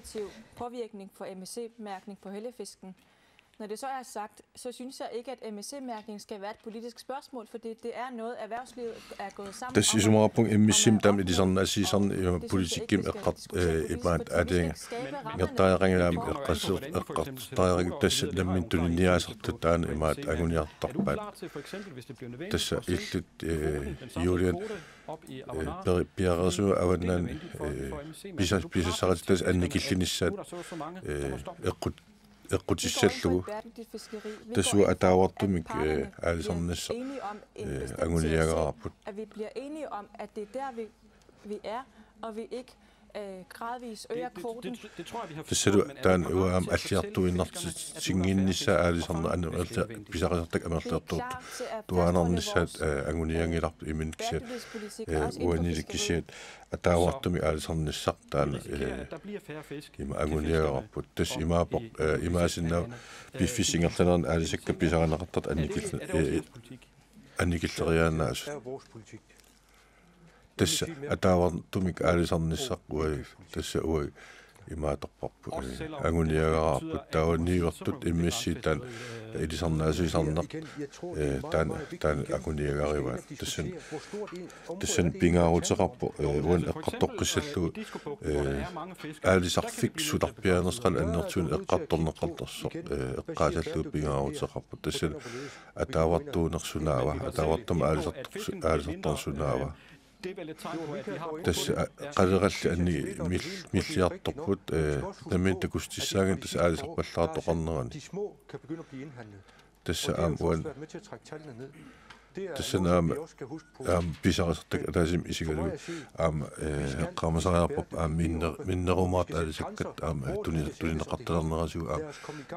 Påvirkning for M S C-mærkning på hellefisken. Når det så er sagt, så synes jeg ikke, at M S C-mærkning skal være et politisk spørgsmål, fordi det er noget, erhvervslivet er gået sammen om. Tassa isumaqarpunga M S C-mik taama ilisarnaassiisarneq imaappoq politikkikkut eqqart-, øh, imaat aalajangertariaqanngilaq aamma eqqarsaat-, eqqartortariaqarput tassa nammineq tuniniaasartut taanna imaat anguniartarpaat. Tassa illit, øh, Julian, øh, peri-, piareersimaffik avannaani, øh, pisa-, pisassaqartut tassa annikillinissaat, øh, eqqut-, eqqutissallugu. Tassunga ataavartumik, øh, aalisarnissaq, øh, anguniagaqarput. At vi bliver enige om, at det er der, vi, vi er, og vi ikke øh, gradvis øger kvoten. Tassalu taanna uanga aamma alliartuinnartinnginnissaa aalisarneq aamma amerla-, pisariaqartut amerliartortuaannarnissaat, øh, angunianngilarput imminut kisianni, øh, uanili kisianni ataavartumik aalisarnissaq taanna, øh, ima anguniagaqarput. Tassa imaappoq, øh, imaassinnaavoq piffissap ingerlanerani aalisakkat pisarineqartartut annikilli-, øh, annikilleriaannaasut. Tassa ataavartumik aalisarnissaq uagut, tassa uagut Imaattarparput, eh, anguniagaraarput, taava niuertut M S C taanna ilisarnaasiisarneq, eh, taanna, taanna anguniagarivaat. Tassani, tassani pingaaruteqarpoq, eh, uani eqqartoqqissallugu, eh, aalisarfik sutarpiaanersoq annertuumik eqqartorneqartarsoq, eh, eqqaasallugu pingaaruteqarpoq. Tassani ataavartuunersunaava, ataavartumik aalisartorsu-, aalisartorsunaava. Tassa, a-, qalerallit anni mil-, milliartorput, eh, nammineq takussutissaanngilaq tassa aalisarpallaartoqarnerani. Tassa aamma uani. Tassa aamma, aamma pisarisartakkat ataasiinnaq isigalugu aamma, eh, eqqaamasariaqarparput aamma minne-, minnerumaartut aalisakkat aamma, eh, tuni-, tunineqartalernerisigut aamma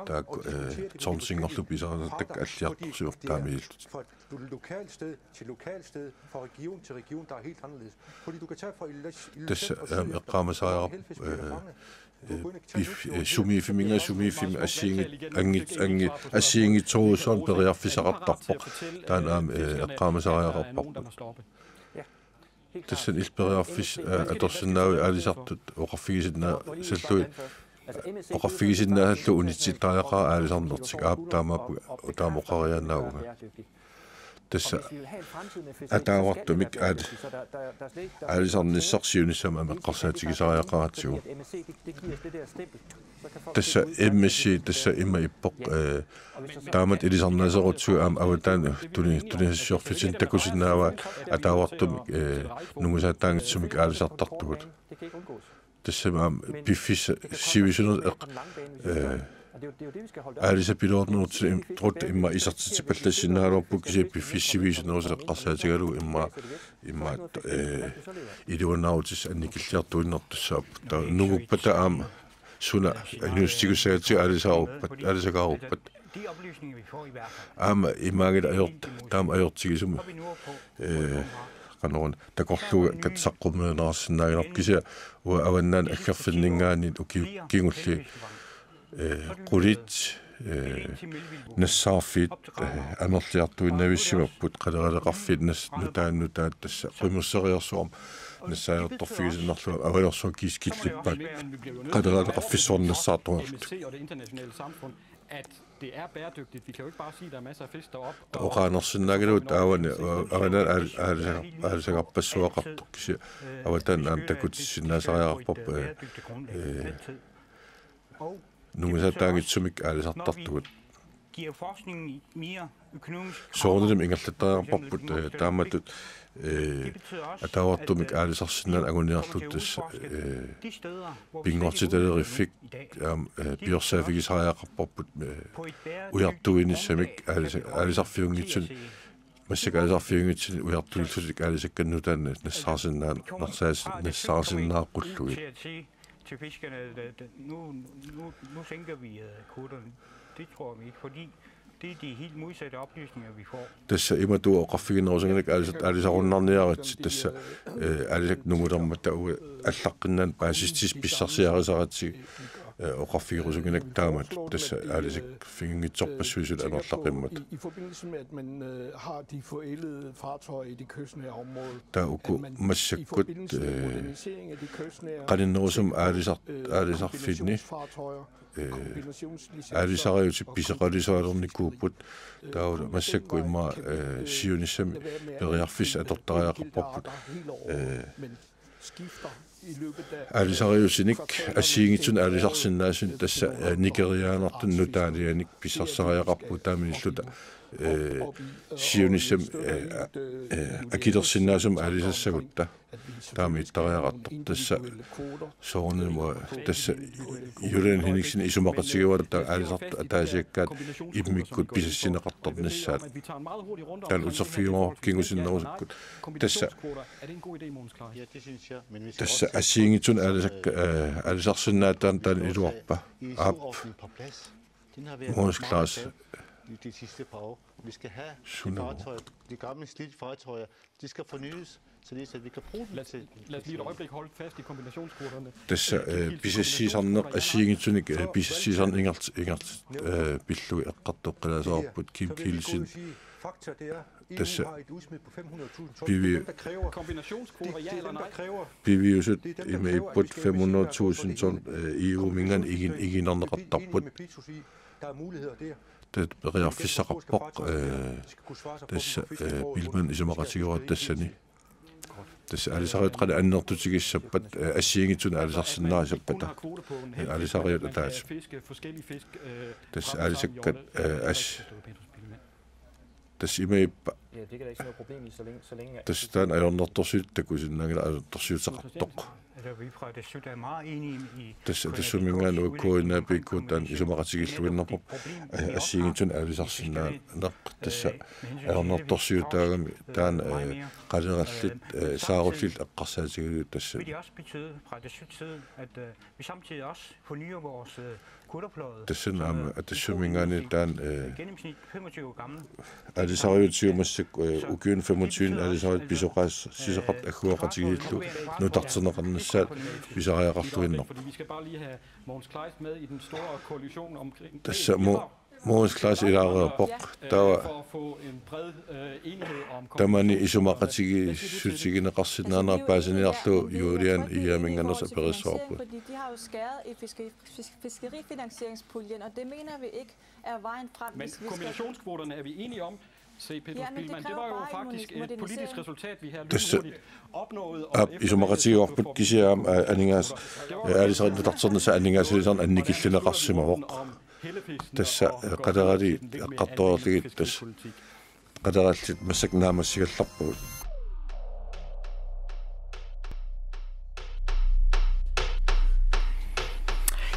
taakku, eh, tonsinngorlugit pisarisartakkat alliartorsiortut taamaalillutik. Fra et lokalt sted til lokalt sted, fra region til region, der er helt anderledes. Fordi du kan tage fra Ilulissat, Tassa, øhm, eqqaamasariaqarpoq, øh, øh, pif-, øh, sumiiffimminngaanniit sumiiffimmi assigiinngit-, anngit-, anngit-, assigiinngitsorujussuarnik periarfissaqartarpoq. Taanna aamma, øh, eqqaamasariaqarparput. Tassani illit periarfissat, øh, atorsinnaaviuk aalisartut oqarfigisinnaa-, sallui-, oqarfigisinnaasallugu unitsittariaqarpara aalisarnertik, aap taamaappoq, taama oqariaannaavunga. Tassa ataavartumik aal-, aalisarnissaq siunissami aamma eqqarsaatigisariaqaratsigu. Tassa M S C tassa ima ippoq, eh, taamatut ilisarnaaserutsigu aamma avataani tuni-, tunisassiorfitsinnut takusinnaavaat ataavartumik, eh, nungusaataanngitsumik aalisartartugut. Tassami aamma piffissaq sivisunerusoq eq-, eh, aalisaq piloornerutsi im-, trut immaqa isertitsipallassinnaagaluarpugut kisianni piffissaq sivisunerusoq eqqarsaatigalugu immaqa, immaqa, eh, iluanaarutissat annikilliartuinnartussaapput. Taava nunguppata aamma suna inuussutigussagatsigu aalisaaruppat, aalisagaaruppat. Aamma imaanngilaq ajort-, taama ajortigisumik, eh, qanoruna takorluugatta saqqummiunneqarsinnaanngilarput kisianni uanga avannaani aggerfinninngaanniit ukiut kingulliit, eh, qulit, eh, nassaarfiit, eh, amerliartuinnavissimapput, qaleraleqarfiit nas-, nutaat nutaat tassa qimusseriarsuarmik nassaariartorfigisinnarlugit avalersuaq kiis killippaat qaleraleqarfissuarnik nassaartuarlutik. Det er bæredygtigt. Vi kan jo ikke bare sige, at der er masser af fisk deroppe. Oqaanersinnaanngilagut taavani, øh, avanaani aal-, aalisagaq-, aalisagarpassuaqartoq kisianni avataani aamma takutissinnaasariaqarparput, øh, øh, nungusaataanngitsumik aalisartartugut. Soorunalimi ingerlattariaqarparput, øh, taamatut, øh, ataavartumik aalisarsinnaaneq anguniarlugu tassa, øh, pinngortitaleriffik aamma, øh, piorsaaffigisariaqarparput, øh, ujartuinissamik aalisa-, aalisarfiunngitsunik, massakkut aalisarfiunngitsunik ujartuillutik aalisakkat nutaat nassaarsinnaa-, nassaas-, nassaarsinnaaqullugit. Til fiskerne, der, der, nu, nu, nu sænker vi, øh, kvoterne. Det tror vi ikke, fordi det er de helt modsatte oplysninger, vi får. Tassa imatut oqarfiginerusunnginnakku aalisat aalisarunnarniaritsi tassa, øh, aalisakkat nungulermata uagut allaqqinnaaneq paasissutissi pissarsiarisaratsigu, øh, oqarfigerusunnginnakku taamatut tassa aalisakkat figinngitsorpassuit suli amerlaqimmata. I, i forbindelse med, at man, øh, har de forældede fartøjer i det kystnære område, taava uku at man i massakkut, forbindelse med øh, modernisering af de kystnære, qaninnerusumik aalisar-, øh, aalisarfinni, kombinationsfartøjer, øh, kombinationslicenser aalisariutit og pisoqalisaalernikuupput, øh, taava massakkut immaqa, øh, siunissami periarfissat atortariaqarparput, øh, aalisariutinik assigiinngitsunik aalisarsinnaasunik tassa, øh, nikeriaannartunik nutaalianik pissarsisariaqarpugut taamaalilluta, øh, siunissami, øh, øh, akilersinnaasumik aalisassagutta taama ittariaqartoq tassa soorunami tassa Julian Henningsen isumaqatigivaat taava aalisartut ataasiakkaat immikkut pisassinneqartarnissaat. Taanna uterfigiumaarparput kingusinnerusukkut. Tassa, tassa assigiinngitsunik aalisakkat, øh, aalisarsinnaasut taanna iluarpa? Aap. Mogens Klaas. De sidste par år. Vi skal have de fartøjer, de gamle slidte fartøjer, de skal fornyes, således at vi kan bruge dem til. Lad os lige et øjeblik holde fast i kombinationskvoterne. Tassa, øh, pisassiisarneq assigiinngitsunik, øh, pisassiisarneq ingerl-, ingerl-, øh, pillugit eqqartoqqilaassavara Kim Kielsen, Fakta, det er, at E U Tassa har et udsmid på fem hundrede tusind ton. Pivi-, det er dem, der kræver, kombinationskvoter, det, ja det er dem, eller der nej? Kræver, piviusut det er dem, der imagipput kræver, at fem hundrede tusind ton, øh, E U-minngaanniit igin-, iginerneqartarput. Der er muligheder der. Tassa periarfissaqarpoq, øh, tassa, øh, Biilmann isumaqatigivoq tassani. Tassa aalisariutit qanoq annertutigissappat, øh, assigiinngitsunik aalisarsinnaassappata. Øh, aalisariutit ataaseq. Tassa aalisakkat, øh, as-, tassa imaappa. Ja, det kan der ikke se noget problem i, så længe, så længe at tassa taanna ajornartorsiut takusinnaanngilaq ajornartorsiuteqartoq. Altså, vi fra det syd er meget enige i, tassa, tassa tassaminngaanniit ukkuinnaapikku taanna isumaqatigilluinnarpoq, øh, assigiinngitsunik aalisarsinnaaneq tassa, øh, ajornartorsiutaagami taanna, øh, qalerallit, øh, saarulliit eqqarsaatigalugit tassa. Vil det også betyde fra det syd side, at, øh, vi samtidig også fornyer vores, øh, kutterflåde, tassani aamma, øh, Atassut-minngaanniit taanna, øh, gennemsnit femogtyve år gammel. Aalisariutit massakkut, øh, ukiuni femogtyve aalisariutit pisoqaas-, pisoqartut agguaqatigiillu nutarterneqarnissaat pisariaqarluinnarpoq. Fordi vi skal bare lige have Mogens Kleist med i den store koalition omkring. Tassa Mo-, Mogens Kleist ilaareerpoq. Ja, øh, taava for at få en bred, øh, enighed om tamani isumaqatigiissutigineqarsinnaanera paasiniarlugu Julian Iiaminngaanneersoq aperissavarput. Fordi de har jo skåret i fiskeri-, fisk-, fiskerifinansieringspuljen, og det mener vi ikke er vejen frem, men hvis vi skal kombinationskvoterne er vi enige om. Se, Petrus Biilmann, det var jo faktisk et politisk resultat, vi her lynhurtigt opnåede, og aap, isumaqatigivarput kisianni aamma, øh, aningaas-, øh, aalisariit nutarternissaat aningaasaliisarneq annikillineqarsimavoq. Tassa, øh, qaleraliit eqqartoreerlugit tassa qalerallit massakkut naammassigallarpagut.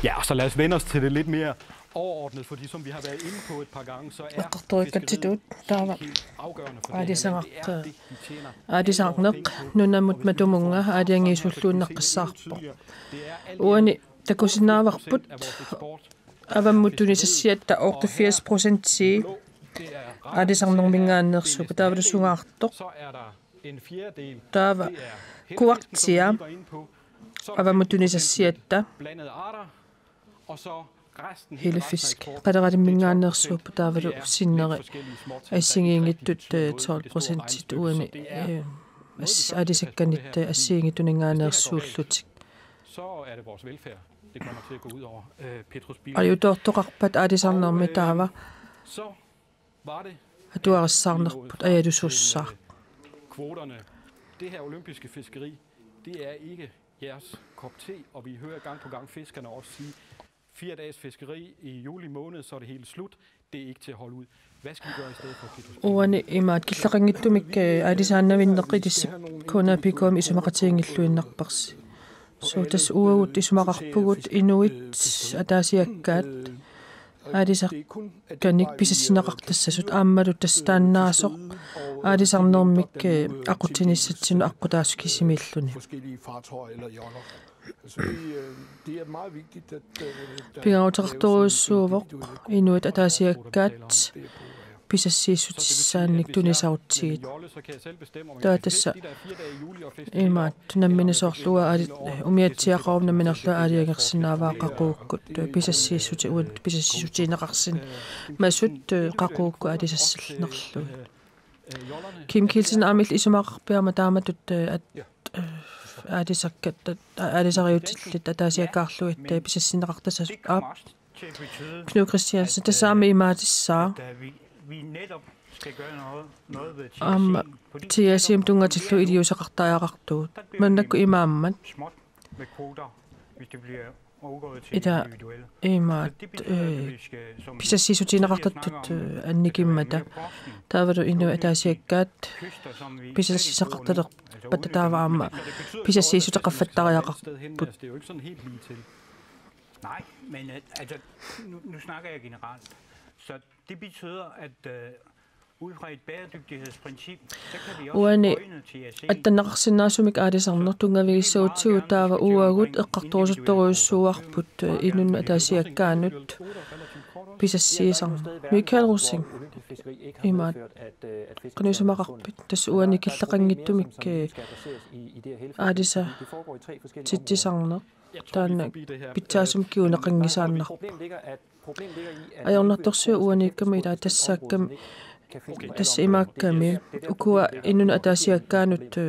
Ja, og så lad os vende os til det lidt mere overordnet, fordi som vi har været inde på et par gange, så er eqqartorikatsitut taava aalisagaq-, aalisarneq nunamut matumunnga aalajangiisulluinnaqqissaarpoq. Uani takusinnaavarput avammut tunisassiatta otteogfirs procentii aalisarnerminngaanneersuuppat, taavalu sungaartoq taava kuartia avammut tunisassiatta hellefisk qaleralimminngaanneersuuppat, taavalu sinneri assigiinngitsut, øh, tolv procentit uani, øh, as-, aalisakkanit, øh, assigiinngitsuninngaanneersuullutik. Så er det vores velfærd, det kommer til at gå ud over. Øh, Petrus Biilmann. Ajutoortoqarpat aalisarnermi taava. Så var det atuarissaarnerput ajalusuussaaq. Kvoterne. Det her olympiske fiskeri, det er ikke jeres kop te, og vi hører gang på gang fiskerne også sige, fire dages fiskeri i juli måned, så er det helt slut. Det er ikke til at holde ud. Hvad skal vi gøre i stedet for, Petrus Biilmann? Uani imaat killeqanngitsumik, øh, aalisaannavinneq ilissap K N A P K-mi isumaqatiginngilluinnarparsi. Suu, tassa uagut isumaqarpugut inuit ataasiakkaat aalisakkanik pisassinneqartassasut aammalu tassa taannaasoq aalisarnermik, øh, aqutsinissatsinnut aqqutaasut kisimiilluni. Pingaaruteqartorujussuuvoq inuit ataasiakkaat pisassiissutissaannik tunisarutsigit. Taava tassa imaat nammineq soorlu uanga aali-, umiatsiaqaruma namminerlunga aalajangersinnaavara qaqugukkut pisassiissutit, uani pisassiissutigineqarsinnaasut qaqugukkut aalisassalluinnarlugit. Kim Kielsen aamma illit isumaqarpit aamma taamatut, øh, at, øh, aalisakkat, at, aalisariutillit ataasiakkaarlugit, øh, pisassinneqartassasut, aap. Knud Kristiansen, tassa aamma imaatissaaq. Aamma T S M tunngatillugu iliuuseqartariaqartugut. Maannakkut imaammat. Ila imaat, øh, pisassiissutigineqartartut, øh, annikimmata. Taavalu inuit ataasiakkaat pisassiisaqartalerpata taava aamma pisassiissutit qaffattariaqarput. Nej, men, øh, altså, nu, nu snakker jeg generelt. Så det betyder, at, øh, Uani attanneqarsinnaasumik aalisarneq tunngavigissagutsigu taava uagut eqqartorusuttorujussuuarput, øh, inunnut ataasiakkaanut pisassiisarneq. Michael Rosing, imaat, qanoq isumaqarpit, tassa uani killeqanngitsumik, øh, aalisatitsisarneq taanna pitsaasumik kinguneqanngisaannarpoq. Ajornartorsiut uaniikkami ilaa tassaakkami Tassa imaakkami ukua inunnut ataasiakkaanut, eh,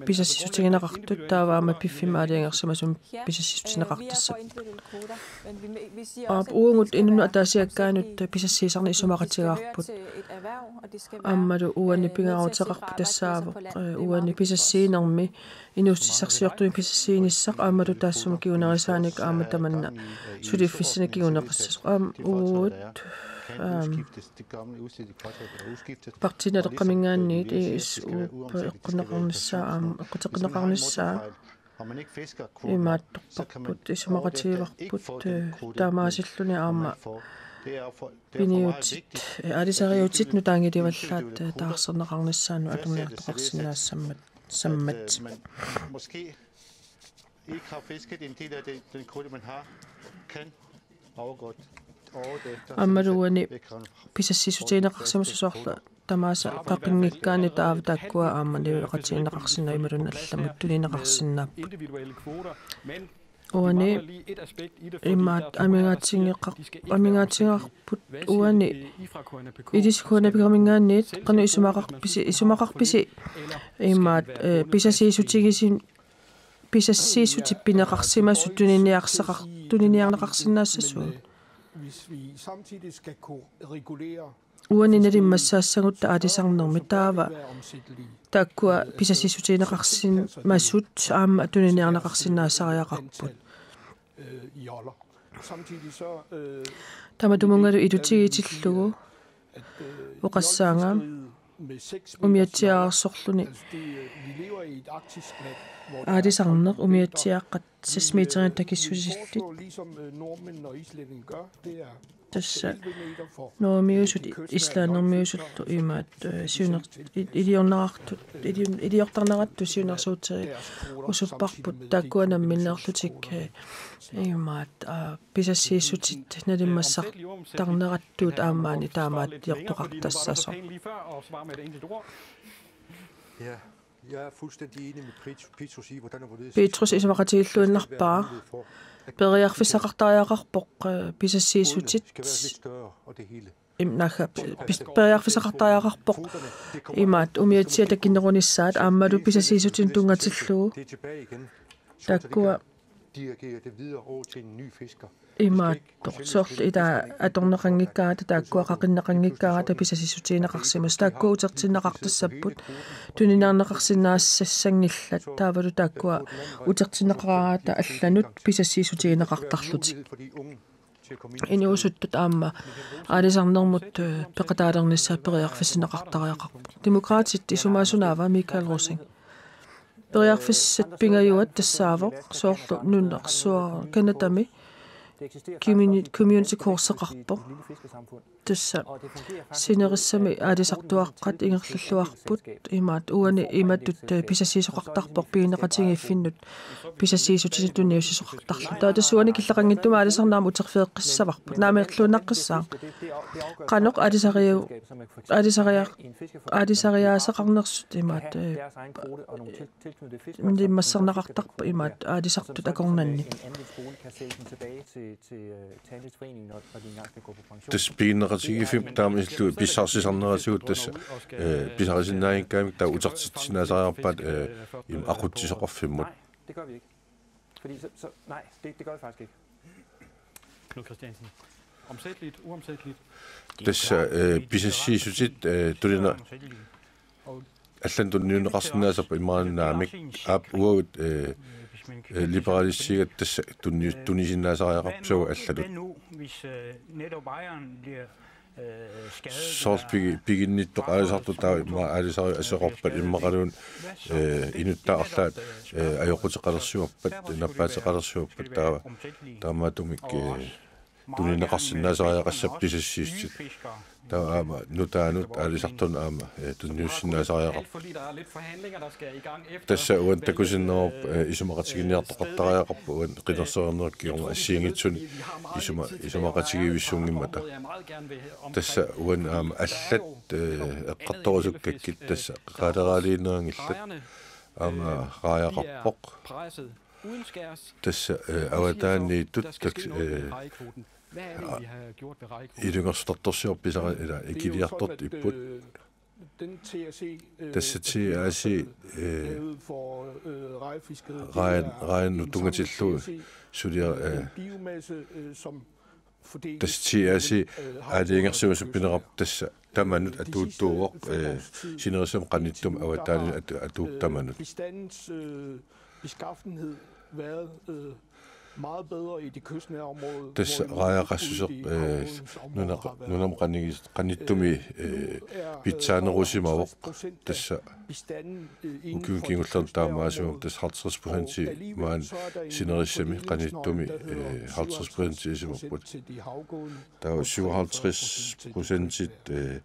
pisassiissutigineqartut taava aamma piffimmi aalajangersimasumik pisassiissutigineqartassat. Aap, uagut inunnut ataasiakkaanut pisassiisarneq isumaqatigaarput. Aammalu uani pingaaruteqarpoq tassaavoq, eh, uani pisassiinermi inuussutissarsiortumik pisassiinissaq aammalu taassuma kingunerisaanik aamma tamanna suliffissanik kinguneqassasoq. Aamma uagut, aam, Partii Naleqqaminngaanniit I S U-p eqqunneqarnissaa aamma eqquteqinneqarnissaa imaattorparput, isumaqatigivarput, eh, taamaasilluni aamma piniutit, eh, aalisariutit nutaanngilivallaat, eh, taarserneqarnissaannut atorniartoqarsinnaassammat, sammat. Ikke har fisket en del af den, den kvote, man har, kan overgå året efter. Aammalu uani pisassiissutigineqarsimasoq soorlu tamaasa qaqinngikkaanni taava taakkua aamma niueqatigineqarsinnaammat imaluunniit allamut tunineqarsinnaapput. Uani imaat amigaatingeqar-, amigaatigeqarput uani ilissi K N A P-minngaanniit qanoq isumaqarpisi, isumaqarpisi imaat, eh, pisassiissutigisin-, pisassiissutit pineqarsimasut tuniniarsaqar-, tuniniarneqarsinnaassasugut. Hvis vi samtidig skal kunne regulere Uani nalimmassaassagutta aalisarnermi taava taakkua pisassiissutigineqarsimasut aamma tuniniarneqarsinnaassariaqarput. Tamatumunngalu ilutigitillugu oqassaanga umiatsiaararsorluni aalisarneq umiatsiaaqqat seks meterinik takissusillit. Tassa norgemiusut, islandimiusullu imaat, eh, siuner-, i-, iliorneqartut, ilior-, iliortarneqartut siunnersuuterit usupparput taakkua namminneerlutik, eh, imaat, aa, pisassiissutit nalimmassartarnerattuut aammaani taamaaliortoqartassasoq. Ja, jeg er fuldstændig enig med Pet-, Petrus i, hvordan og hvorledes Petrus isumaqatigilluinnarpaa. Periarfissaqartariaqarpoq, eh, pisassiissutit. Im-, naagga, pis-, periarfissaqartariaqarpoq imaat umiatsiaq takinerunissaat aammalu pisassiissutit tunngatillugu. Taakkua imaattoq soorlu ila atorneqanngikkaangata taakkua qaqinneqanngikkaangata pisassiissutigineqarsimasut taakkua utertinneqartassapput tuniniarneqarsinnaassassanngillat taavalu taakkua utertinneqaraangata allanut pisassiissutigineqartarlutik. Inuusuttut aamma aalisarnermut, eh, peqataalernissaat periarfissinneqartariaqarpoq. Demokraatit isumaasunaava Michael Rosing. Periarfissat pingajuat tassaavoq soorlu nunarsuaq Canadami communi-, community courseqarpoq. Tassa sinerissami aalisartuaqqat ingerlalluarput imaat uani imatut, eh, pisassiisoqartarpoq pigineqatigiiffinnut pisassiissutinik tunniussisoqartarlutik. Taava tassa uani killeqanngitsumik aalisarneq aamma uterfigeqqissavarput. Naamik erluinnaqqissaaq. Qanoq aalisariu-, aalisaria-, aalisariaaseqarnersut imaat, eh, nalimmassarneqartarput imaat aalisartut akornanni. Tassa piginneqatigiiffimmi taama isillugu pissarsisarneratigut tassa, eh, pisarisinnaanngikkaangamik taava utertitsissinnaasariaqarpaat, eh, im-, aqutsisoqarfimmut. Det gør vi ikke. Fordi så, så, nej, det, det gør vi faktisk ikke. Knud Christiansen. Omsætteligt, uomsætteligt. Tassa, eh, pisassiissutit, eh, tunina-, allanut tunniunneqarsinnaasarput imaannaamik aap uagut, eh, eh, liberalistiigat tassa tunni-, tunisinnaasariaqarput soorlu allatut. Soorlu pigi-, piginnittoq aalisartoq taava immaqa aalisariuseq aserorpat immaqaluunniit, eh, inuttaarlaat, eh, ajoquteqalersiorpat, nappaateqalersiorpat taava taamaattumik, eh, tunineqarsinnaasariaqassapput pisassiissutit. Taava aamma nutaanut aalisartunut aamma, eh, tunniussinnaasariaqarput. Tassa uani takusinnaavarput, eh, isumaqatiginiartoqartariaqarpoq uani qinersinerup kingorna assigiinngitsunik isuma-, isumaqatigivissunngimmata. Tassa uani aamma allat, eh, eqqartorusukkakkit tassa qaqaleraaliinnaanngillat aamma raajaqarpoq. Tassa, eh, avataaniittut taks-, eh, Ilungersortartorsiorput pisara ila ikiliartortut ipput. Tassa T R C, øh, rajan, rajanut tunngatillugu suliaq, øh, tassa T R C aalajangersimasut pineqarput tassa tamanut atuuttuuvoq, øh, sinerissami qanittumi avataanini atu-, atuuvoq tamanut. Tassa raaja qassuseq, øh, nuna-, nunami qanigis-, qanittumi, øh, pitsaanerusimavoq. Tassa ukiuni kingullerni taamaasimasoq tassa halvtreds procent maani sinerissami qanittumi, øh, halvtreds procent isimapput. Taava syvoghalvtreds procent, øh,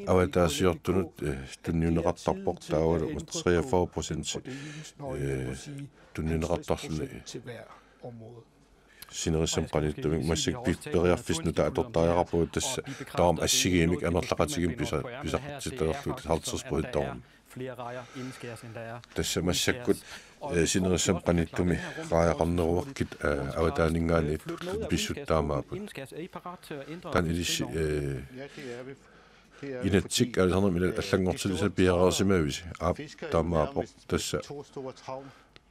avataasiortunut, øh, tunniunneqartarpoq, taavalu treogfyrre procent, øh, tunniunneqartarluni. Sinerissami qanittumik massakkut pi-, periarfissat nutaat atortariaqarpagut tassa tamarmik assigiimmik amerlaqatigiimmik pisa-, pisaqartitalerlugu halvtreds procent tamarmik. Tassa massakkut, øh, sinerissami qanittumi raajaqarneruakkit, øh, avataaninngaanniit pissutsit taamaapput. Taanna ilissi, øh, inatsit aalisarnermi ila allanngortilisat piareersimavisi? Aap, taamaappoq tassa.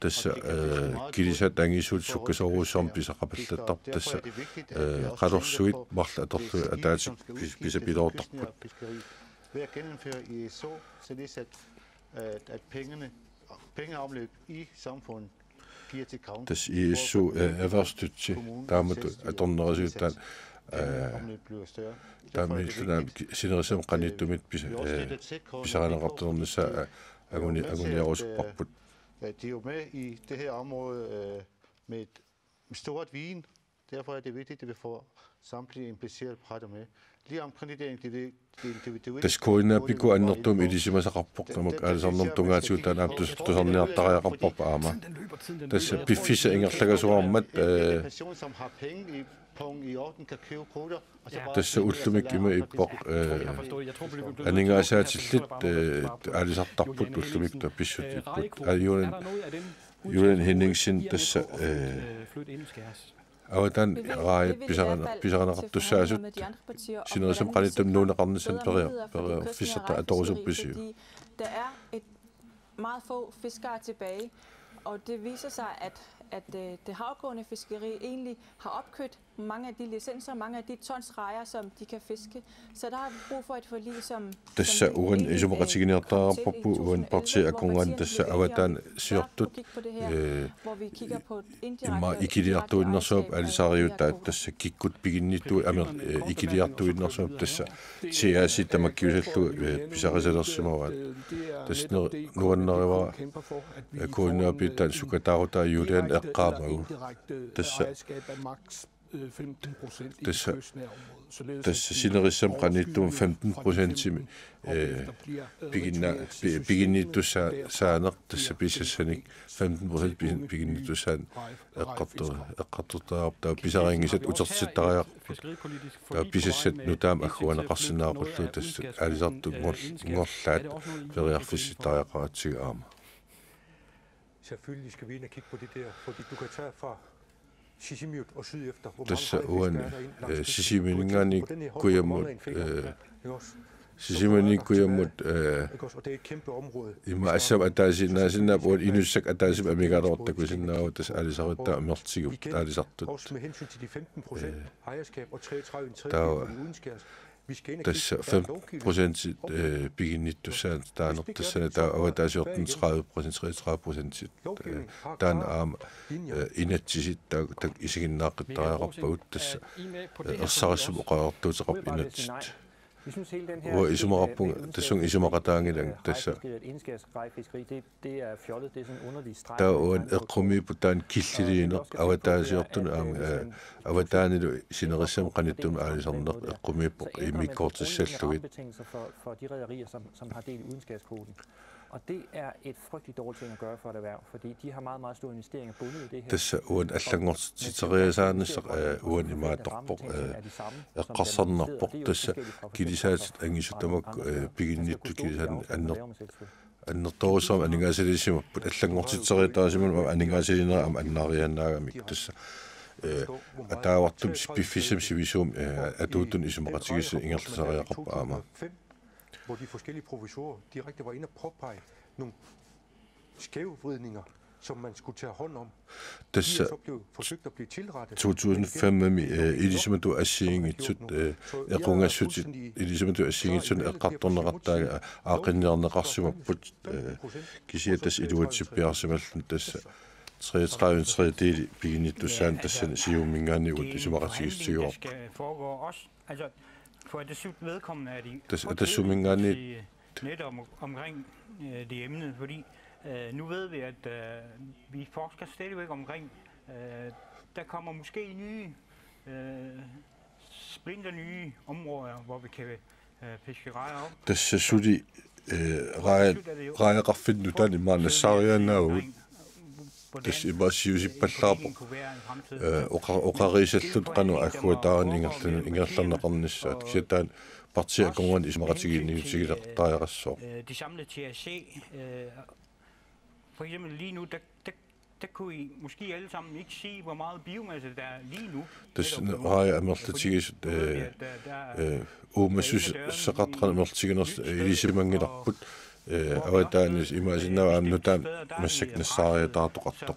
Tassa, øh, kilisat angisuut sukkasoorujussuarmik pisaqapallattarput tassa, øh, qalorsuit marluk atorlugit ataatsip pis-, pisapiloortarput. Ved at genindføre I S O, således at, at, at pengene, pengeomløb i samfundet bliver til gavn. Tassa I S O, øh, erhvervsstøtte, taamatut atornerisigut taanna, øh, omløb bliver større. Taamaalilluni sinerissami qanittumit pisa-, øh, pisarineqartulernissaa, øh, anguni-, anguniarusupparput. Øh, de er jo med i det her område, øh, med et stort viden. Derfor er det vigtigt, at vi får samtlige implicerede parter med. Lige omkring det der individ-, det individuelle... Tassa KNAPK-kut annertuumik ilisimasaqarpoq, tamakku aalisarnermut tungaatigut taanna aamma tus-, tusarniartariaqarparput aamma. Tassa piffissap ingerlakasuarmat, øh, person, som har penge i pung i orden, kan købe kvoter, og så bare... Tassa ullumikkut ima ippoq, øh, aningaasaatillit, øh, aalisartarput ullumikkut pissutsit ipput. Aa, Julian, Julian Henningsen tassa, øh, avataani raajat pisarina-, pisarineqartussaasut sinerissami qanittumi nuunneqarnissaanut peria-, periarfissartut atorusuppisiuk? Der er et meget få fiskere tilbage, og det viser sig, at, at øh, det havgående fiskeri egentlig har opkøbt mange af de licenser, mange af de tons rejer, som de kan fiske. Så der har vi brug for et forlig, som... Tassa uani isumaqatigiinniartariaqarparput uani partiit akornanni tassa avataani siortut, øh, immaqa ikiliartuinnarsimapput aalisariutaa tassa kikkut piginnittuut amer-, øh, ikiliartuinnarsimapput tassa T R C tamakkiusallugu, øh, pisarisalersimavaat. Tassa nu-, nuannarivara, øh, KNAPK-kut sukkataarutaa Julian eqqaamagu. Tassa, tassa, tassa sinerissami qanittumi femten procentimik, øh, piginna-, pi-, piginnittussaa-, saaneq tassa pisassanik femten procent pigin-, piginnittussaaneq eqqartu-, eqqartortariaqarpoq, taava pisarinngisat utertittariaqarput. Taava pisassat nutaamik agguaanneqarsinnaaqqullugit tassa aalisartut ngor-, ngorlaat periarfissittariaqaratsigu aamma. Selvfølgelig skal vi ind og kigge på det der, fordi du kan tage fra Sisimiut og syd efter, hvor mange... Tassa uani, øh, Sisimiuninngaanniit kujammut, øh, Sisimiuniit kujammut, øh, ikke også? Og det er et kæmpe område. Ima assam ataasiinnaasinnaavoq, uani inussakkat ataaseq amigaluartut takusinnaavaat tassa aalisartut amerlatigisut aalisartut. Også med hensyn til de femten procent ejerskab og treogtredive, en tredjedel, som udskæres. Tassa femten procent, øh, piginnittussaanut taaneq tassani taava avataasiortunut tredive procent, treogtredive procent, øh, taanna aamma, øh, inatsisit taakku taakku isiginnaaqqittarput tassa, øh, ersarissumik oqariartuuteqarput inatsit. Uanga isumaqarpunga tassunga isumaqataanngilanga tassa. Det er fjollet, det er sådan en underlig streg. Taava uani eqqumiippoq taanna killiliineq avataasiortunut aamma, øh, avataanilu sinerissami qanittumi aalisarneq eqqumiippoq immikkoortissallugit. Rammebetingelser for, for de rederier, som, som har del i udenskabskvoten. Og det er et frygteligt dårligt ting at gøre for et erhverv, fordi de har meget, meget store investeringer bundet i det her. Tassa uani allanngortitseriasaanissaq, øh, uani imaattorpoq, øh, eqqarsarnarpoq tassa kilisaatit angisut tamakku, øh, piginnittut kilisaatit anner-, annertoorujussuarmik aningaasaliisimapput, allanngortitseriataasimallutik aningaasaliinerit aamma annaariaannaagamik tassa. eh, ataavartumik piffissami sivisuumi, eh, atuuttuni isumaqatigiissut ingerlasariaqarput aamma. Hvor de forskellige professorer direkte var inde og påpege nogle skævvridninger, som man skulle tage hånd om. De er Tassa så blevet forsøgt at blive tilrettet, to tusind fem-mi, eh, ilisimatut assigiinngitsut, eh, equngassutit ilisimatut assigiinngitsunik eqqartorneqartaat aaqqinniarneqarsimapput, eh, kisianni tassa iluatsippiarsimalluni tassa treogtredive tredjedeli piginnittussaanut tassani Siumuminngaanniit uagut isumaqatigiissutigaarput. Skal foregå også. Altså, for Atassut vedkommende er det Tassa Atassut-minngaanniit til netop om-, omkring, øh, det emne, fordi, øh, nu ved vi, at, øh, vi forsker stadigvæk omkring, øh, der kommer måske nye, øh, splinter nye områder, hvor vi kan, øh, piske rejer op. Tassa suli, eh, raja-, rajaqarfinnut taanna imaannassariaannaavugut. Tassa imaasiusippallaarpoq. Eh, oqa-, oqariisalluta qanoq agguataarneq ingerlan-, ingerlanneqarnissaat. Kisianni taanna partiit akornanni isumaqatigiinniutigileqattariaqassaaq. Øh, de samlede T H C, øh, for eksempel lige nu, der, der, der kunne I måske alle sammen ikke se, hvor meget biomasse der er lige nu. Tassa raja amerlatigisut, eh, eh, uumassuseqartoq amerlatiginersut, eh, ilisimanngilarput, eh, avataaniit imaassinnaavoq aamma nutaamik massakkut nassaariataartoqartoq.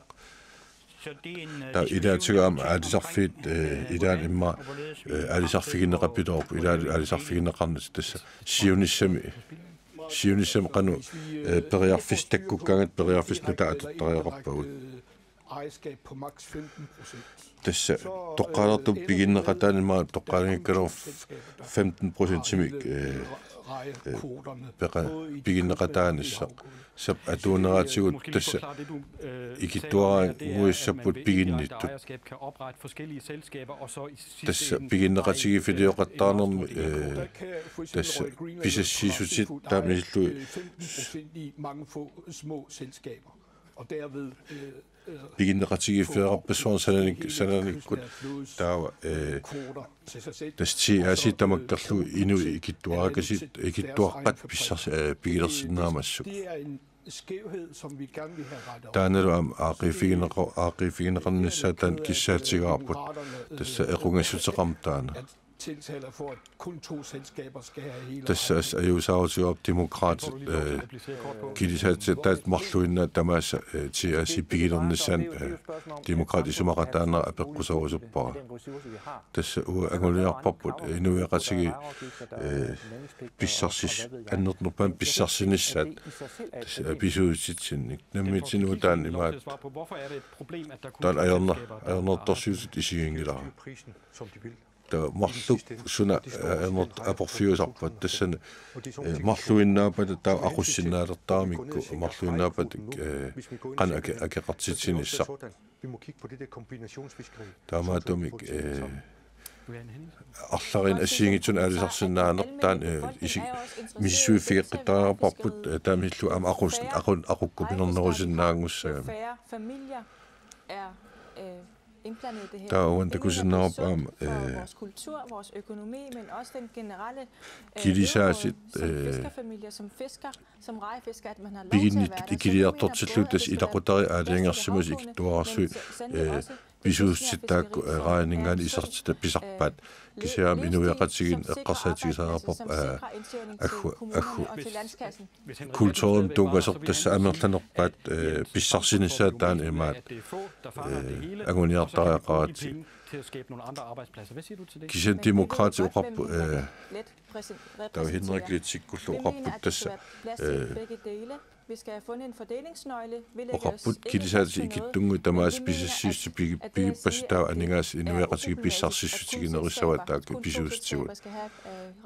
Taava ilaatigut aamma aalisarfiit, eh, ilaanni immaqa, eh, aalisarfigineqarpiloorput, ilaanni aalisarfigineqarnissaq tassa siunissami, siunissami qanoq, eh, periarfissat takkukkaangata periarfissat nutaat atortariaqarpagut. Tassa toqqaannartumik piginneqataani immaqa toqqaannanngikkaluarlugu femten procentimik, eh, eh, peqa-, piginneqataanissaq. Tassa atuuneraatigut tassa ikittuaraannguissapput piginnittut. Tassa piginneqatigiiffiliortarnermi, eh, tassa pisassiissutit taamaalillugit piginneqatigiiffeqarpassuarnik sananik-, sananikkut taava, eh, tassa T A C tamakkerlugu inuit ikittuarakasiit, ikittuaqqat pissars-, eh, pigilersinnaammassuk. Taannalu aamma aaqqiiffigineqa-, aaqqiiffigineqarnissaat taanna kissaatigaarput. Tassa equngassuteqarmat taanna. Tassa as-, ajuusaarutigaarput Demokraatit, eh, kilisaatitaat taakku marluinnaat tamaasa, eh, T A C pigilernissaanut, eh, Demokraatit isumaqataanera apeqquserusuppara. Tassa uagut anguniarparput, eh, inuiaqatigiit, eh, pissarsis-, annertunerpaamik pissarsinissaat, tassa, eh, pisuussutitsinnik. Nammineq uagut taanna imaattoq. Taanna ajorna-, ajornartorsiutitut isiginngilara. Taava marluk suna, eh, ajornartoq aporfiusarpat tassani, eh, marluinnaappata taava aqussinnaalertaramikku, marluinnaappata, eh, qanoq ake-, akeqartitsinissaq. Taamaattumik, eh, arlalinnik assigiinngitsunik aalisarsinnaaneq taanna, eh, isi-, misissuiffigeqqittariaqarparput, eh, taamaalilluni aamma aqus-, aqun-, aqukkupinernerusinnaanngussagami. Taava uani takusinnaavarput aamma, eh, kilisaatit, eh, piginnittutut ikiliartortillugit tassa ilaqutariit aalajangersimasut ikittuararsuit, eh, pisuussutitut taakku, eh, raajaninngaanniit isertitat pisarpaat. Kisianni aamma inuiaqatigiinni eqqarsaatigisariaqarparput, eh, aggu-, aggu-, kulturimik tunngasoq tassa amerlanerpaat, eh, pissarsinissaat taanna imaattoq, eh, anguniartariaqaratsigu. Kisianni Demokraatit oqarput, eh, taava Henrik Letsikkullu oqarput tassa, eh, oqarput kilisaatit ikittunnguit tamaasa pisassiissutit pigi-, pigippassuk taava aningaasat inuiaqatigiit pissarsissutiginerussavat taakku pisuussutigut.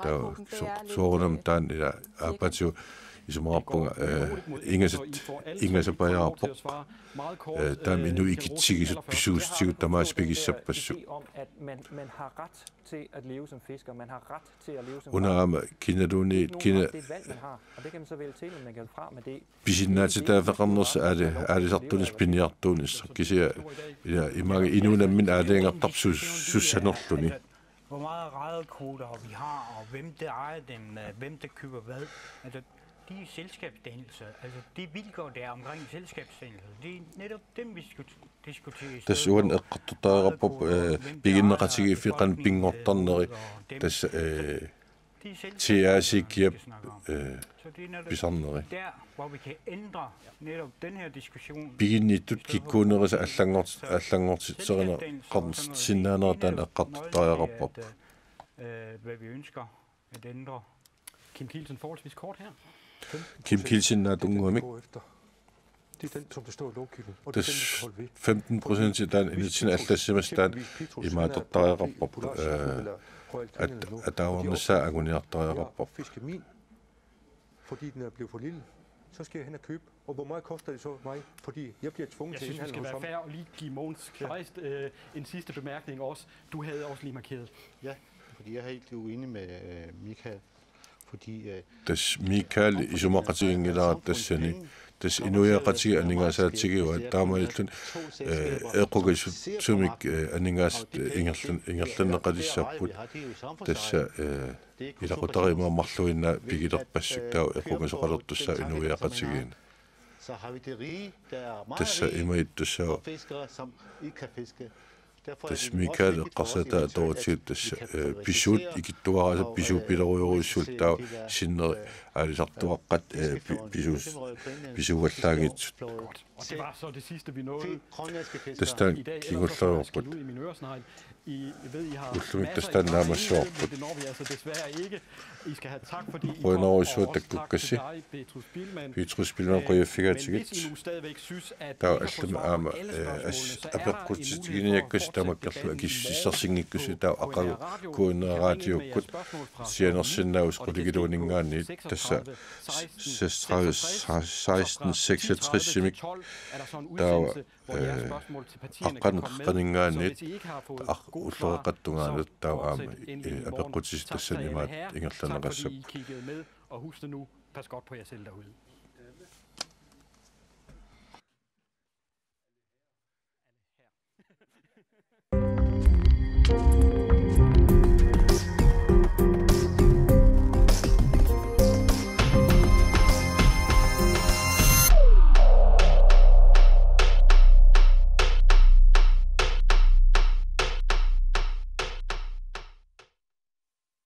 Taava so-, soorunami taanna ila aappaagu isumaqarpunga, eh, ingasat-, ingasapajaarpoq. Eh, taama inuit ikitsigisut pisuussutigut tamaasa pigissappassuk. Til at leve som fisker. Man har ret til at leve som fisker. Una aamma kinaluunniit kina pisinnaatitaafeqarnersoq aali-, aalisartuunissaq piniartuunissaq kisianni ila imaanngilaq inuup nammineq aalajangertarpoq sus-, sussanerluni. Hvor meget rejekvoter vi har, og hvem der ejer dem, øh, hvem der køber hvad. Altså, De selskabsdannelser, altså de vilkår, der er omkring selskabsdannelser, det er netop dem, vi diskuterer i stedet for. Tassa uani eqqartortariaqarparput, øh, piginneqatigiiffiit qanoq pinngortarneri, tassa, øh, T R C-kkiap, øh, pisarneri. Der, hvor vi kan ændre netop den her diskussion. Piginnittut kikkuunerisa allanngort-, allanngortitserineqarsinnaanera taanna eqqartortariaqarparput. Øh, hvad vi ønsker at ændre. Kim Kielsen, forholdsvis kort her. Kim Kielsen, naatsunnguamik. Det er den, som der står i lovgivningen, og det er den, vi skal holde ved. Tassa femten procent taanna inatsit allassimasat taanna imaattortariaqarparput, øh, at ataavarnissaa anguniartariaqarparput. Fiskemel, fordi den er blevet for lille, så skal jeg hen og købe. Og hvor meget koster det så mig? Fordi jeg bliver tvunget til at indhandle hos ham. Jeg synes, vi skal være fair og lige give Mogens Kleist, øh, en sidste bemærkning også. Du havde også lige markeret. Ja, fordi jeg er helt uenig med, øh, Michael. Fordi, øh, tassa Michael isumaqatiginngilara tassani, tassa inuiaqatigiit aningaasaatigivaat taamaalilluni, øh, equkasuttumik, øh, aningaasat, øh, ingerlan-, ingerlanneqalissapput, tassa, øh, ilaqutariit aamma marluinnaat pigilerpassuk taava equkasoqalertussaavoq inuiaqatigiinni. Tassa imaattussaavat. Tassa Michael eqqarsaatigaa atuartigut tassa, øh, pisuut ikittuaraasat pisuuppilorujorujussuullu taava sinneri aalisartuaqqat, øh, pi-, pisuus-, pisuuallaanngitsut. Og det var så det sidste, vi nåede. Tassa taanna kingullerujoorput. Ullumi tassa taanna naammassivarput. Qujanarsuaq takkukkassi. Petrus Biilmann, øh, qujaffigaatigut. Taava allamik aamma, øh, as-, apeqqutiginiakkassi tamakkerlugu akissutissarsinngikkussi taava aqagu K N R-ip raatiukkut sianersinnaavusi qulingiluaninngaanniit tassa seksogtredive, seksten seksogtres-imik taava, øh, aqqaneq-, aqqaneqaninngaanniit, ar-, ulloqeqqata tungaanut taava aamma, øh, apeqqutissat tassani imaattoq ingerlanneqassapput. Og husk det nu, pas godt på jer selv derude.